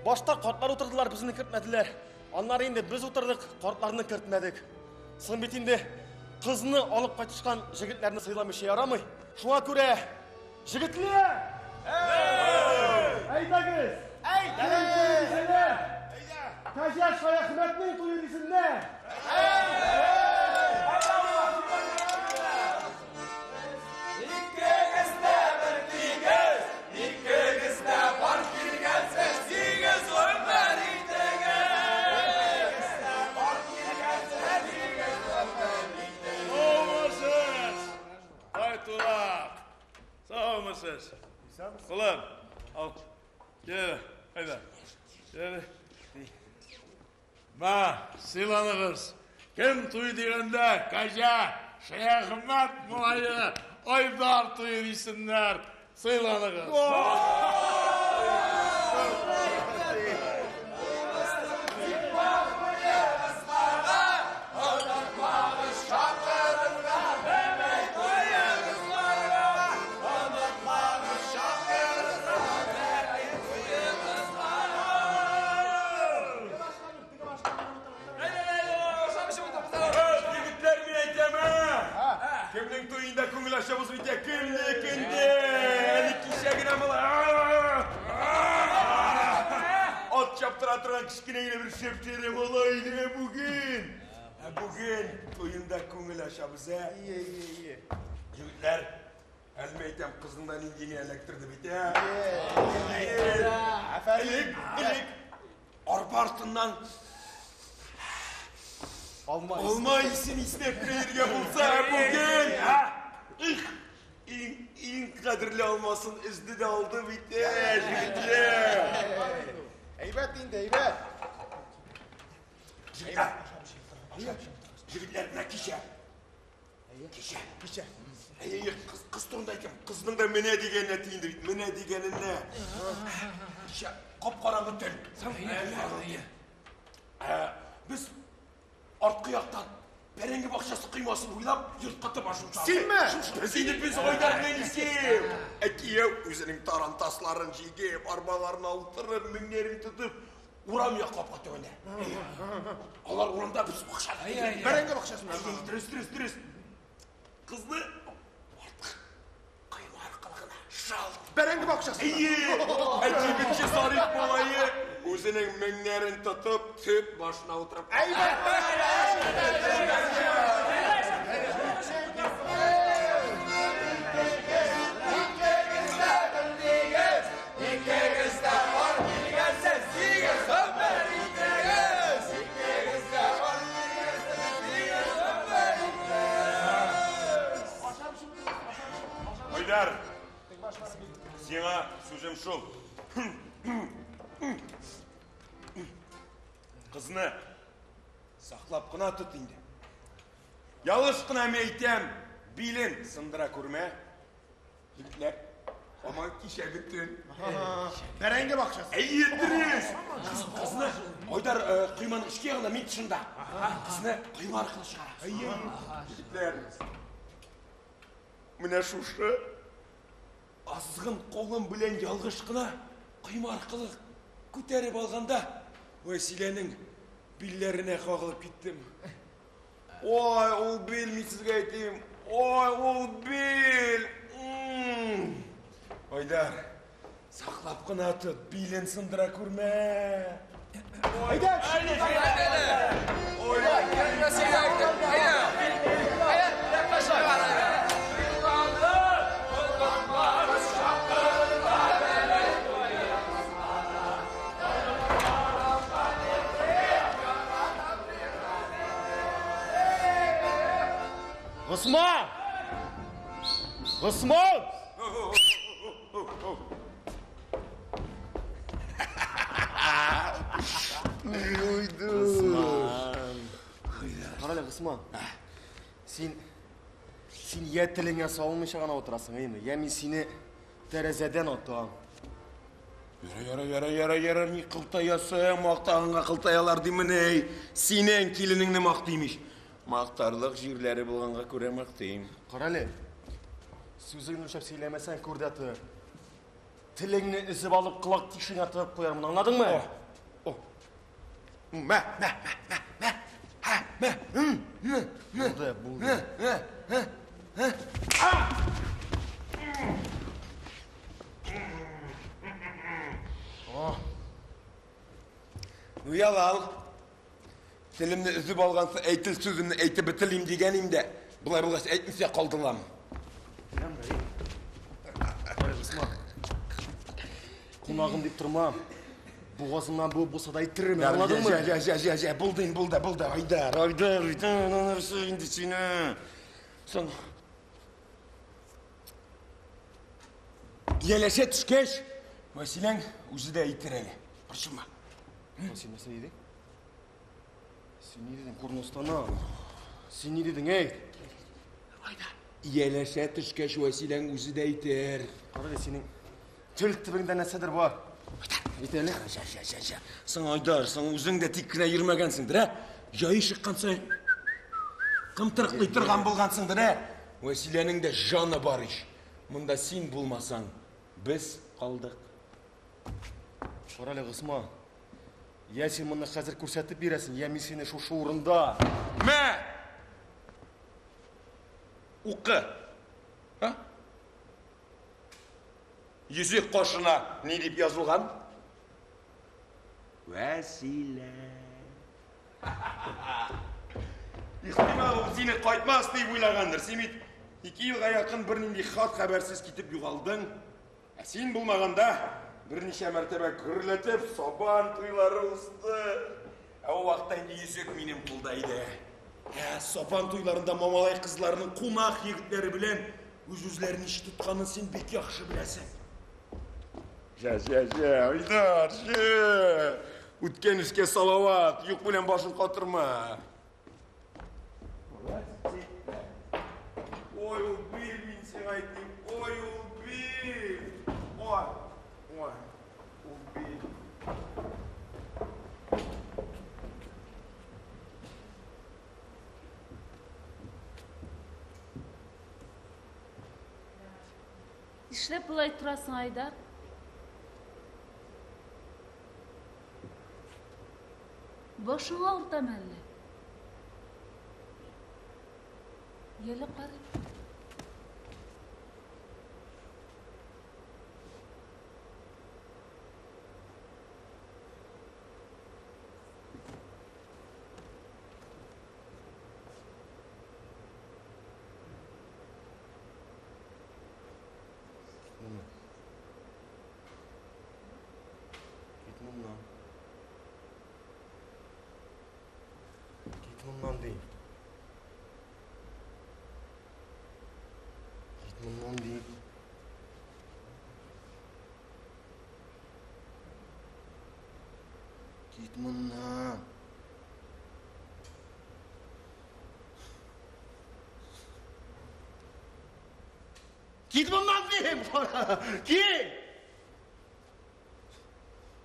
Башта картлар утырдылар, безне кертмәделәр. Аннары инде без утырдык, картларны кертмәдек. Соң бит инде кызны алып кайтышкан җегетләрне сыйламыйча ярамый. Шуңа күрә, җегетләр! Әйдәгез! Әйдәгез! Кәҗә Шаяхмәтнең туе дисеннәр! Икегез дә бер тигез, икегез дә пар килгәнсез, сигез гомер итегез. Икегез дә пар килгәнсез, сигез гомер итегез. Саумысыз! Айтулак! Саумысыз! Улым, ал. Кел, әйдә. Кел. Ма, сыйланыгыз. Кем туй дигәндә, Кәҗә, Шәяхмәт малае, Айдар туе дисеннәр. Сыйланыгыз. Онытмагыз чакырырга, бәбәй туегыз барга. Онытмагыз чакырырга, бәбәй туегыз барга. Егетләр, мин әйтәм, ә! Кемнең туенда күңел ачабыз бит, ә? Кемнекендә? Әле кичә генә малай. Ат чаптыра торган кечкенә генә бер шәп-шәрә малай иде бүген. Ә бүген туенда күңел ачабыз, ә? Егетләр, әле мин әйтәм, кызның да нинди генә эләктерде бит, ә? Элек, элек, арба артыннан Алма Алма исен иснәп кенә йөргән булса, ә бүген, ә? Их, иң, иң кадерле алмасын өзде дә алды бит, ә, җегетләр. Әйбәт инде, әйбәт. Җегетләр, җегетләр, менә кичә. Кичә. Кичә. Әй, кыз, кыз турында әйтәм. Кызның да менә дигәненә тиенде бит, менә дигәненә. Кичә кап-караңгы төн. Ә, без арткы яктан бәрәңге бакчасы коймасын буйлап йортка таба шуышабыз. Синме? Без инде без Айдар белән икәү. Ә кияү үзенең тарантасларын җигеп, арбаларына утырып, меңнәрен тотып, урам яклап кайтып әнә. Алар урамда, без бакчада. Бәрәңге бакчасында. Әй, дөрес, дөрес, дөрес. Кызны арткы койма аркылы гына шалт. Бәрәңге бакчасында. Әйе, ә кибетче Зариф малае үзенең меңнәрен тотып, төп башына утырып. Икегез дә бер тигез, икегез дә пар килгәнсез, сигез гомер итегез. Икегез дә пар килгәнсез, сигез гомер итегез. Айдар, сиңа сүзем шул. Кызны саклап кына тот инде. Ялгыш кына мин әйтәм, билен сындыра күрмә. Егетләр, Һаман кичәге төн. Бәрәңге бакчасы. Әйе, дөрес. Кызны Айдар койманың эчке ягында, мин тышында. Кызны койма аркылы чыгарабыз. Әйе. Егетләр. Менә шушы азгын кулым белән ялгыш кына койма аркылы күтәреп алганда Вәсиләнең билләренә кагылып киттем. Ой, ул бил, мин сезгә әйтим. Ой, ул бил. Айдар, саклап кына тот, билен сындыра күрмә. Әйдә, әйдә, Госман! Госман! Госман. Карале, Госман. Син син я телеңә салынмыйча гына утырасың, әйеме? Я мин сине тәрәзәдән атам. Яра, яра, яра, яра, ни кылтаясың, мактаганга кылтаялар димен, эй. Синең киленеңне мактыйм ич. Мактарлык җирләре булганга күрә мактыйм. Карале. Сүзеңне үлчәп сөйләмәсәң, күр дә тор. Телеңне өзеп алып, колак тишегеңә тыгып куярмын, аңладыңмы? О. Мә, мә, мә, мә, мә. Һә, мә. Булды, булды. Мә, мә, мә. О. Ну, ялал. Телемне өзеп алгансы әйтел сүземне әйтеп бетерим дигән инде. Болай булгач әйтмисә калдылам. Кунагым дип торма. Бугазыңнан буып булса да әйттерермен, аңладыңмы? Җә, җә, җә, җә, булды инде, булды, булды. Айдар, Айдар, Айдар, нәрсә инде сине? Соң Ияләшә төшкәч, Вәсиләң үзе дә әйтер әле. Борчылма. Син нәрсә дидең? Син ни дидең, Курностана? Син ни дидең, әй? Ияләшә төшкәч, Вәсиләң үзе дә әйтер. Карале, синең тел төбеңдә нәрсәдер бар. Әйт әле. Җә, җә, җә, җә. Соң, Айдар, соң үзең дә тик кенә йөрмәгәнсеңдер, ә? Җае чыккан саен кымтырыклый торган булгансыңдыр, ә? Вәсиләнең дә җаны бар ич. Монда син булмасаң, без калдык. Карале, Госман. Я син моны хәзер күрсәтеп бирәсең, я мин сине шушы урында. Мә! Укы. Ха? Йөзек кашына ни дип язылган? Вәсилә. Ихтимал, ул сине кайтмас дип уйлагандыр. Син бит 2 елга якын бернинди хат хәбәрсез китеп югалдың. Ә син булмаганда берничә мәртәбә гөрләтеп сабан туйлары узды. Ә ул вакытта инде йөзек минем кулда иде. Ә сабан туйларында мамалай кызларының кунак егетләре белән үз-үзләрен ничек тотканын син бик яхшы беләсең. Җә, җә, җә, Айдар, җә. Үткән эшкә салават, юк белән башын катырма. Ой, ул бил, мин сиңа әйтим. Ой, ул бил. Ой, ой, ул бил. Нишләп болай торасың, Айдар? Башың авыртамы әллә? Яле карыйм. Кит моннан. Кит моннан дим. Кит моннан дим. Кит моннан. Кит моннан дим! Кит!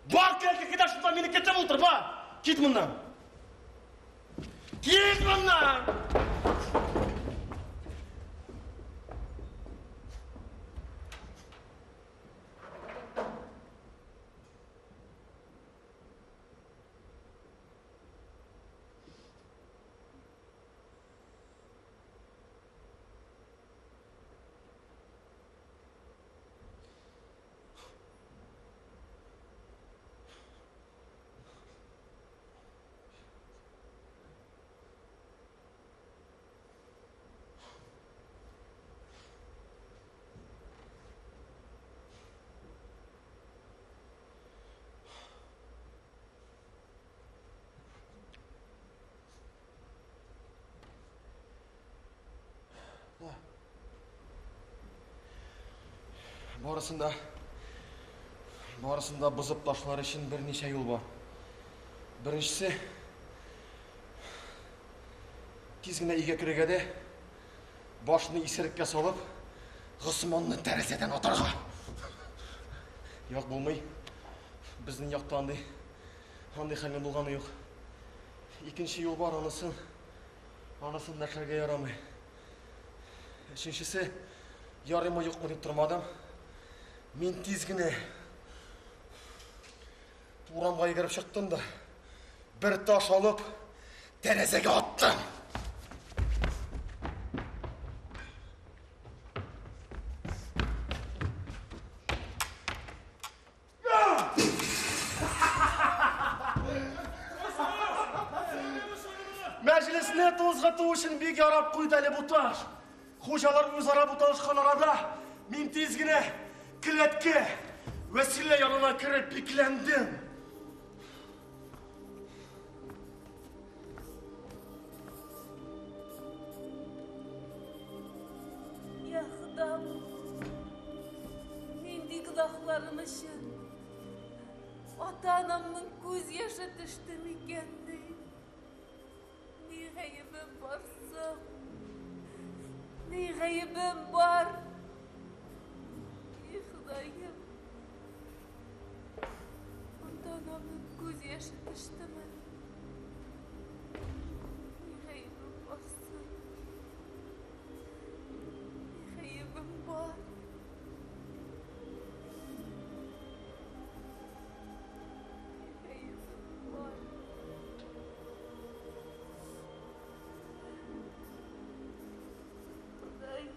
Бар келәткә китә шунда мине көтеп утыр, бар! Кит моннан! Кит моннан! Барысын да барысын да бозып ташлар өчен берничә юл бар. Беренчесе тиз генә өйгә керергә дә башны исереккә салып Госманны тәрәзәдән атарга. Юк, булмый. Безнең якта андый андый хәлнең булганы юк. Икенче юл бар, анысын анысын нәрсәгә ярамый. Өченчесе, ярыймы юкмы дип тормадым. Мин тиз генә урамга йөгереп чыктым да, бер таш алып, тәрәзәгә аттым. Мәҗлесне тузгыту өчен бик ярап куйды әле бу таш. Хуҗалар үзара буталышкан арада мин тиз генә келәткә Вәсилә янына кереп бикләндем. Я Ходам, нинди гөнаһларым өчен ата-анамның күз яше төште микән ди? Ни гаебем бар соң? Ни гаебем бар? И Ходаем, ата-анамның күз яше төштеме? Ни гаебем бар соң? Ни гаебем бар? Ни гаебем бар? Ходаем.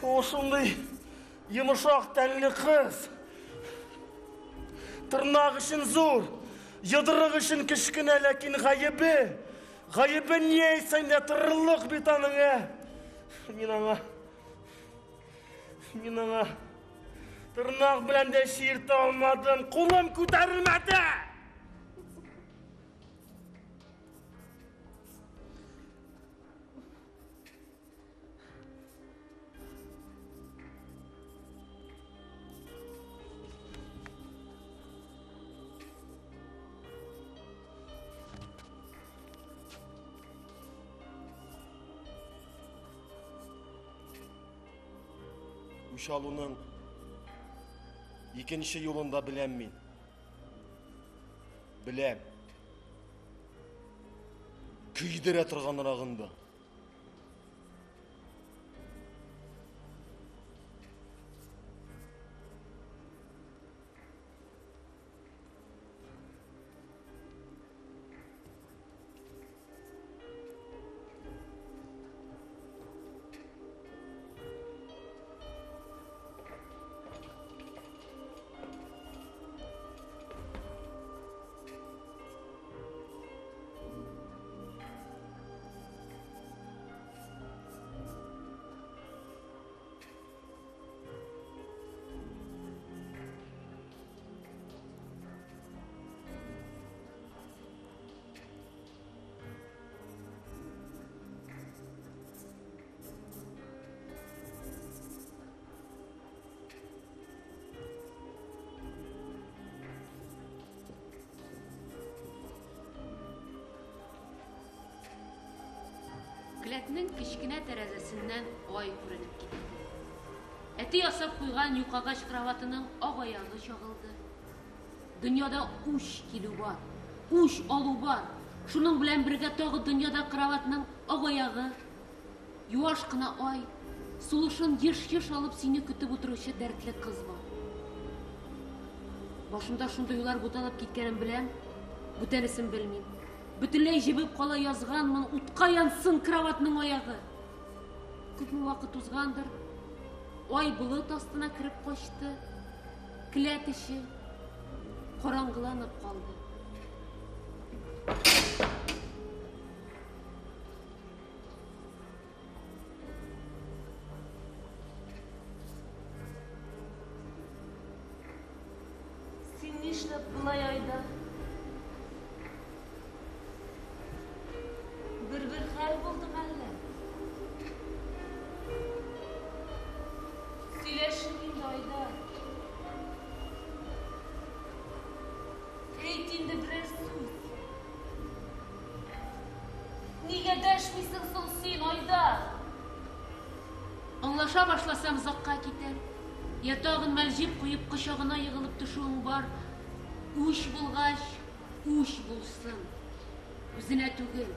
Ул шундый йомшак тәнле кыз. Тырнак өчен зур, йодрык өчен кечкенә, ләкин гаебе, гаебе ни әйтсәң дә торырлык бит аның, ә. Мин аңа, мин аңа тырнак белән дә чиертә алмадым, кулым күтәрелмәде. Үч алуның икенче юлын да беләм мин. Беләм. Көйдерә торганрагын да. Келәтнең кечкенә тәрәзәсеннән ай күренеп китте. Әти ясап куйган юкагач кроватының ак аягы чагылды. Дөньяда үч килү бар, үч алу бар. Шуның белән бергә тагы дөньяда кроватның ак аягы, юаш кына ай, сулышын еш-еш алып сине көтеп утыручы дәртле кыз бар. Башымда шундый уйлар буталып киткәнен беләм, бүтәнесен белмим. Бөтенләй җебеп кала язганмын, утка янсын кроватның аягы. Күпме вакыт узгандыр, ай болыт астына кереп качты, келәт эче караңгыланып калды. Син нишләп болай Айдар? Бер-бер хәл булдымы әллә? Сөйләшик инде, Айдар. Әйт инде берәр сүз. Нигә дәшмисең соң син, Айдар? Аңлаша башласам, озакка китәр. Я тагын мәлҗеп куеп кочагына егылып төшүең бар. Үч булгач, үч булсын. Үзенә түгел,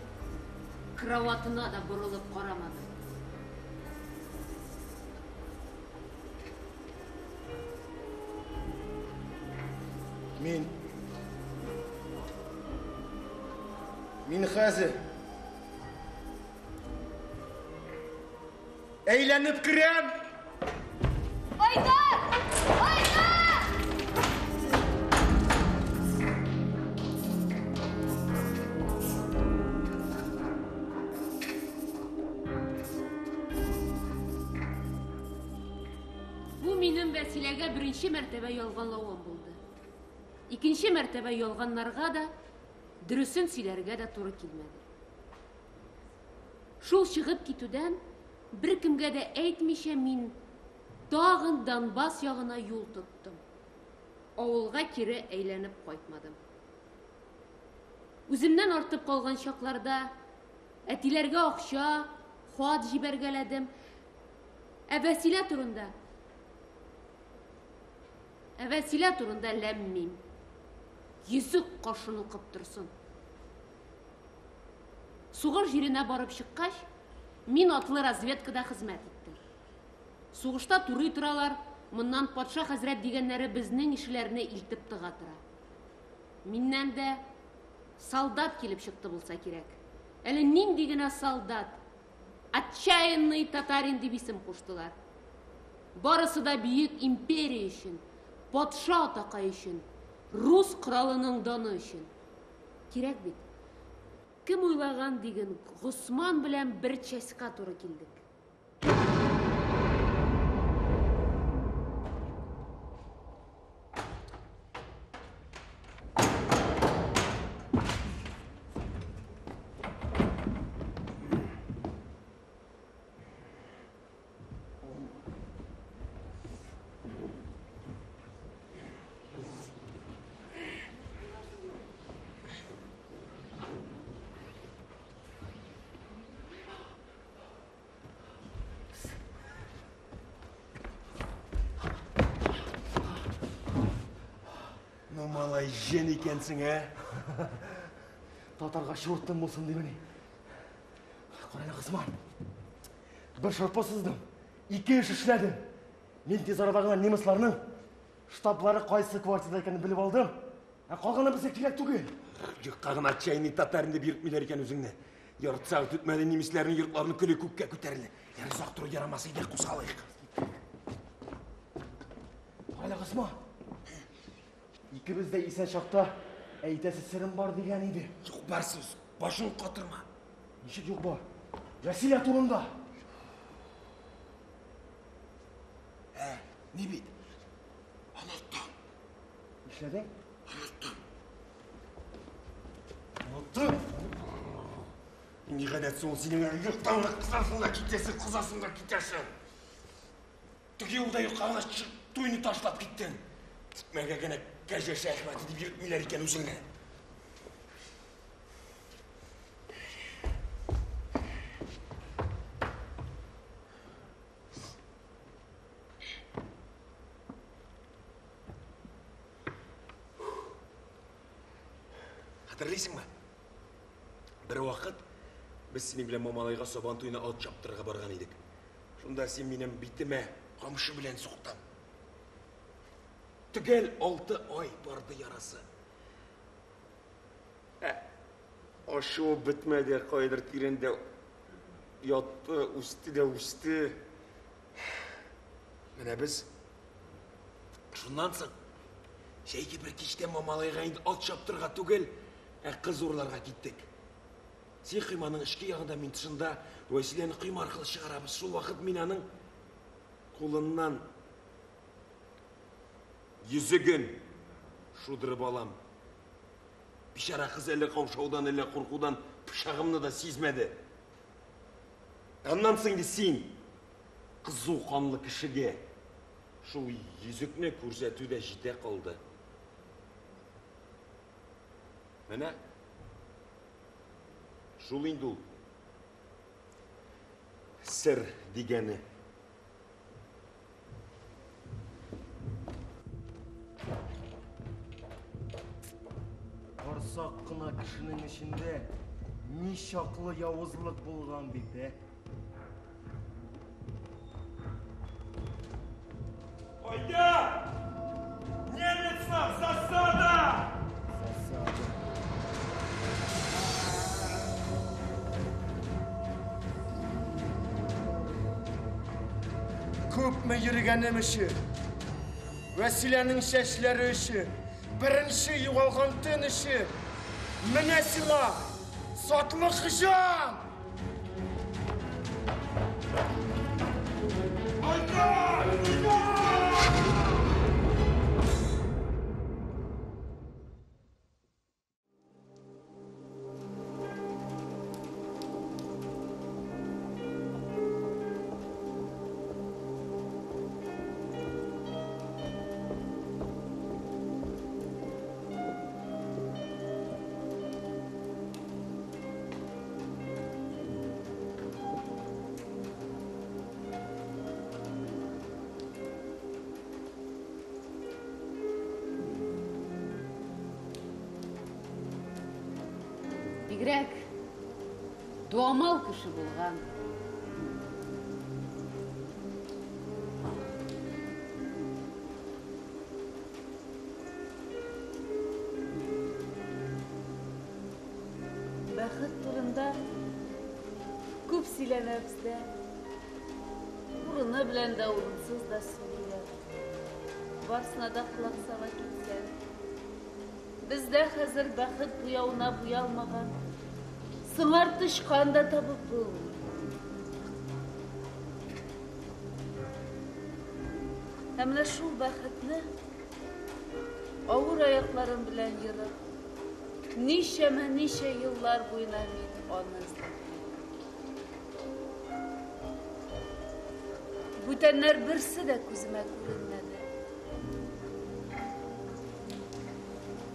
кроватына да борылып карамады. Мин Мин хәзер әйләнеп керәм. Айдар! Айдар! Бу минем Вәсиләгә беренче мәртәбә ялганлавым булды. Икенче мәртәбә ялганнарга да, дөресен сөйләргә дә туры килмәде. Шул чыгып китүдән беркемгә дә әйтмичә мин тагын Донбасс ягына юл тоттым. Авылга кире әйләнеп кайтмадым. Үземнән артып калган чакларда әтиләргә акча, хат җибәргәләдем. Ә Вәсилә турында Ә Вәсилә турында ләм-мим. Йөзек кашын укып торсын. Сугыш җиренә барып чыккач, мин атлы разведкада хезмәт иттем. Сугышта турый торалар, моннан патша хәзрәт дигәннәре безнең ишеләрне илтеп тыга тора. Миннән дә солдат килеп чыкты булса кирәк. Әле нинди генә солдат! Отчаянный татарин дип исем куштылар. Барысы да бөек империя өчен, патша атакай өчен, рус коралының даны өчен. Кирәк бит. Кем уйлаган диген, Госман белән бер частька туры килдек. Ну, малай, җен икәнсең, ә? Татарга чуртым булсын димени. Карале, Госман. Бер шырпы сыздым, ике эш эшләдем. Мин тиз арада гына немецларның штаблары кайсы квартирада икәнен белеп алдым. Ә калганы безгә кирәк түгел. Юкка гына отчаянный татарин дип йөртмиләр икән үзеңне. Ярты сәгать үтмәде, немецләрнең йортларының көле күккә күтәрелде. Ярый, озак тору ярамас, әйдә кузгалыйк. Карале, Госман. Икебез дә исән чакта әйтәсе серем бар дигән иде. Юк бар сүз, башың катырма. Ничек юк бар? Вәсилә турында. Ә, ни бит? Оныттым. Нишләдең? Оныттым. Оныттым. Ни гадәт соң синең юктан гына кызасың да китәсең, кызасың да китәсең. Теге юлда юкка гына чыгып туйны ташлап киттең. Тикмәгә генә Кәҗә Шәяхмәте дип йөртмиләр икән үзеңне. Хәтерлисеңме? Бервакыт без синең белән Мамалайга Сабан туена ат чаптырырга барган идек. Шунда син минем битемә камчы белән суктың. Төгәл 6 ай барды ярасы. Ә, ачуы бетмәде, кайдыр тирәндә ятты, үсте дә үсте. Менә без шуннан соң җәйге бер кичтә Мамалайга инде ат чаптырырга түгел, ә кыз урларга киттек. Син койманың эчке ягында, мин тышында Вәсиләне койма аркылы чыгарабыз. Шул вакыт мин аның кулыннан йөзеген шудырып алам. Бичара кыз әллә каушаудан, әллә куркудан пычагымны да сизмәде. Аннан соң инде син кызу канлы кешегә шул йөзекне күрсәтү дә җитә калды. Менә шул инде ул сер дигәне. Корсак кына кешенең эчендә ничаклы явызлык булган бит, ә? Айда! Немецлар, засада! Засада. Күпме йөргәнем өчен, Вәсиләнең чәчләре өчен, беренче югалган төн өчен, менә сиңа сатлык җан! Айда! Айда! Бигрәк дуамал кеше булган. Бәхет турында күп сөйләнә бездә. Урыны белән дә, урынсыз да сөйлиләр. Барысына да колак сала китсәң. Бездә хәзер бәхет буяуына буялмаган сыңар тычкан да табып булмый. Ә менә шул бәхетне авыр аякларым белән ерып, ничәмә ничә еллар буена мин аны эзләп йөрдем. Бүтәннәр берсе дә күземә күренмәде.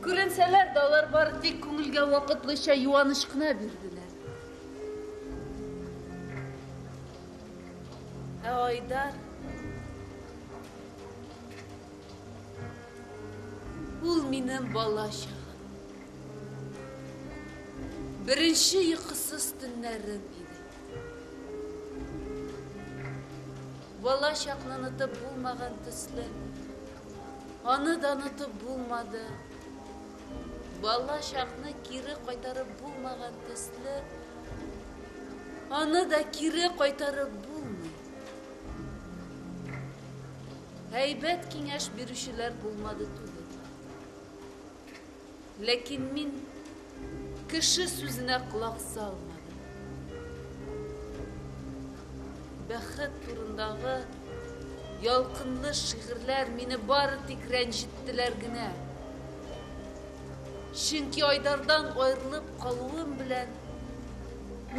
Күренсәләр дә, алар бары тик күңелгә вакытлыча юаныч кына бирделәр. Ә Айдар ул минем бала чагым. Беренче йокысыз төннәрем иде. Бала чакны онытып булмаган төсле, аны да онытып булмады. Бала чакны кире кайтарып булмаган төсле, аны да кире кайтарып булмый. Әйбәт киңәш бирүчеләр булмады түгел. Ләкин мин кеше сүзенә колак салмадым. Бәхет турындагы ялкынлы шигырьләр мине бары тик рәнҗеттеләр генә. Чөнки Айдардан аерылып калуым белән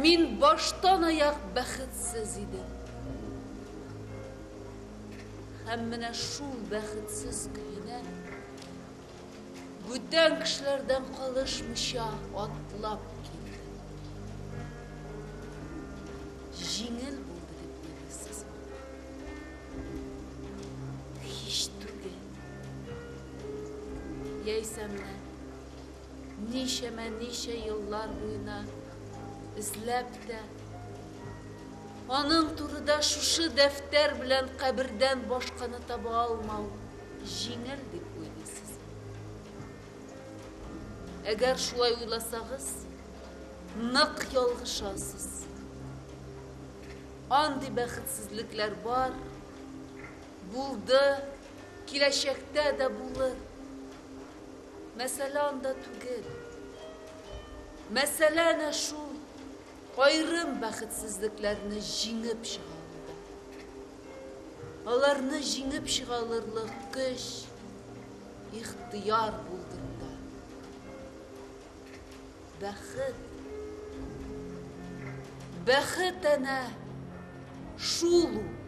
мин баштан аяк бәхетсез идем. Һәм менә шул бәхетсез көенә бүтән кешеләрдән калышмыйча атлап килдем. Җиңел булды дип уйлыйсызмы? Һич түгел. Яисә менә Ничәмә ничә еллар буена эзләп тә, аның турыда шушы дәфтәр белән кабердән башканы таба алмау җиңел дип уйлыйсызмы? Әгәр шулай уйласагыз, нык ялгышасыз. Андый бәхетсезлекләр бар, булды, киләчәктә дә булыр. Мәсьәлә анда түгел. Мәсьәлә әнә шул аерым бәхетсезлекләрне җиңеп чыга алуда. Аларны җиңеп чыга алырлык көч, ихтыяр булдыруда. Бәхет. Бәхет әнә шул ул.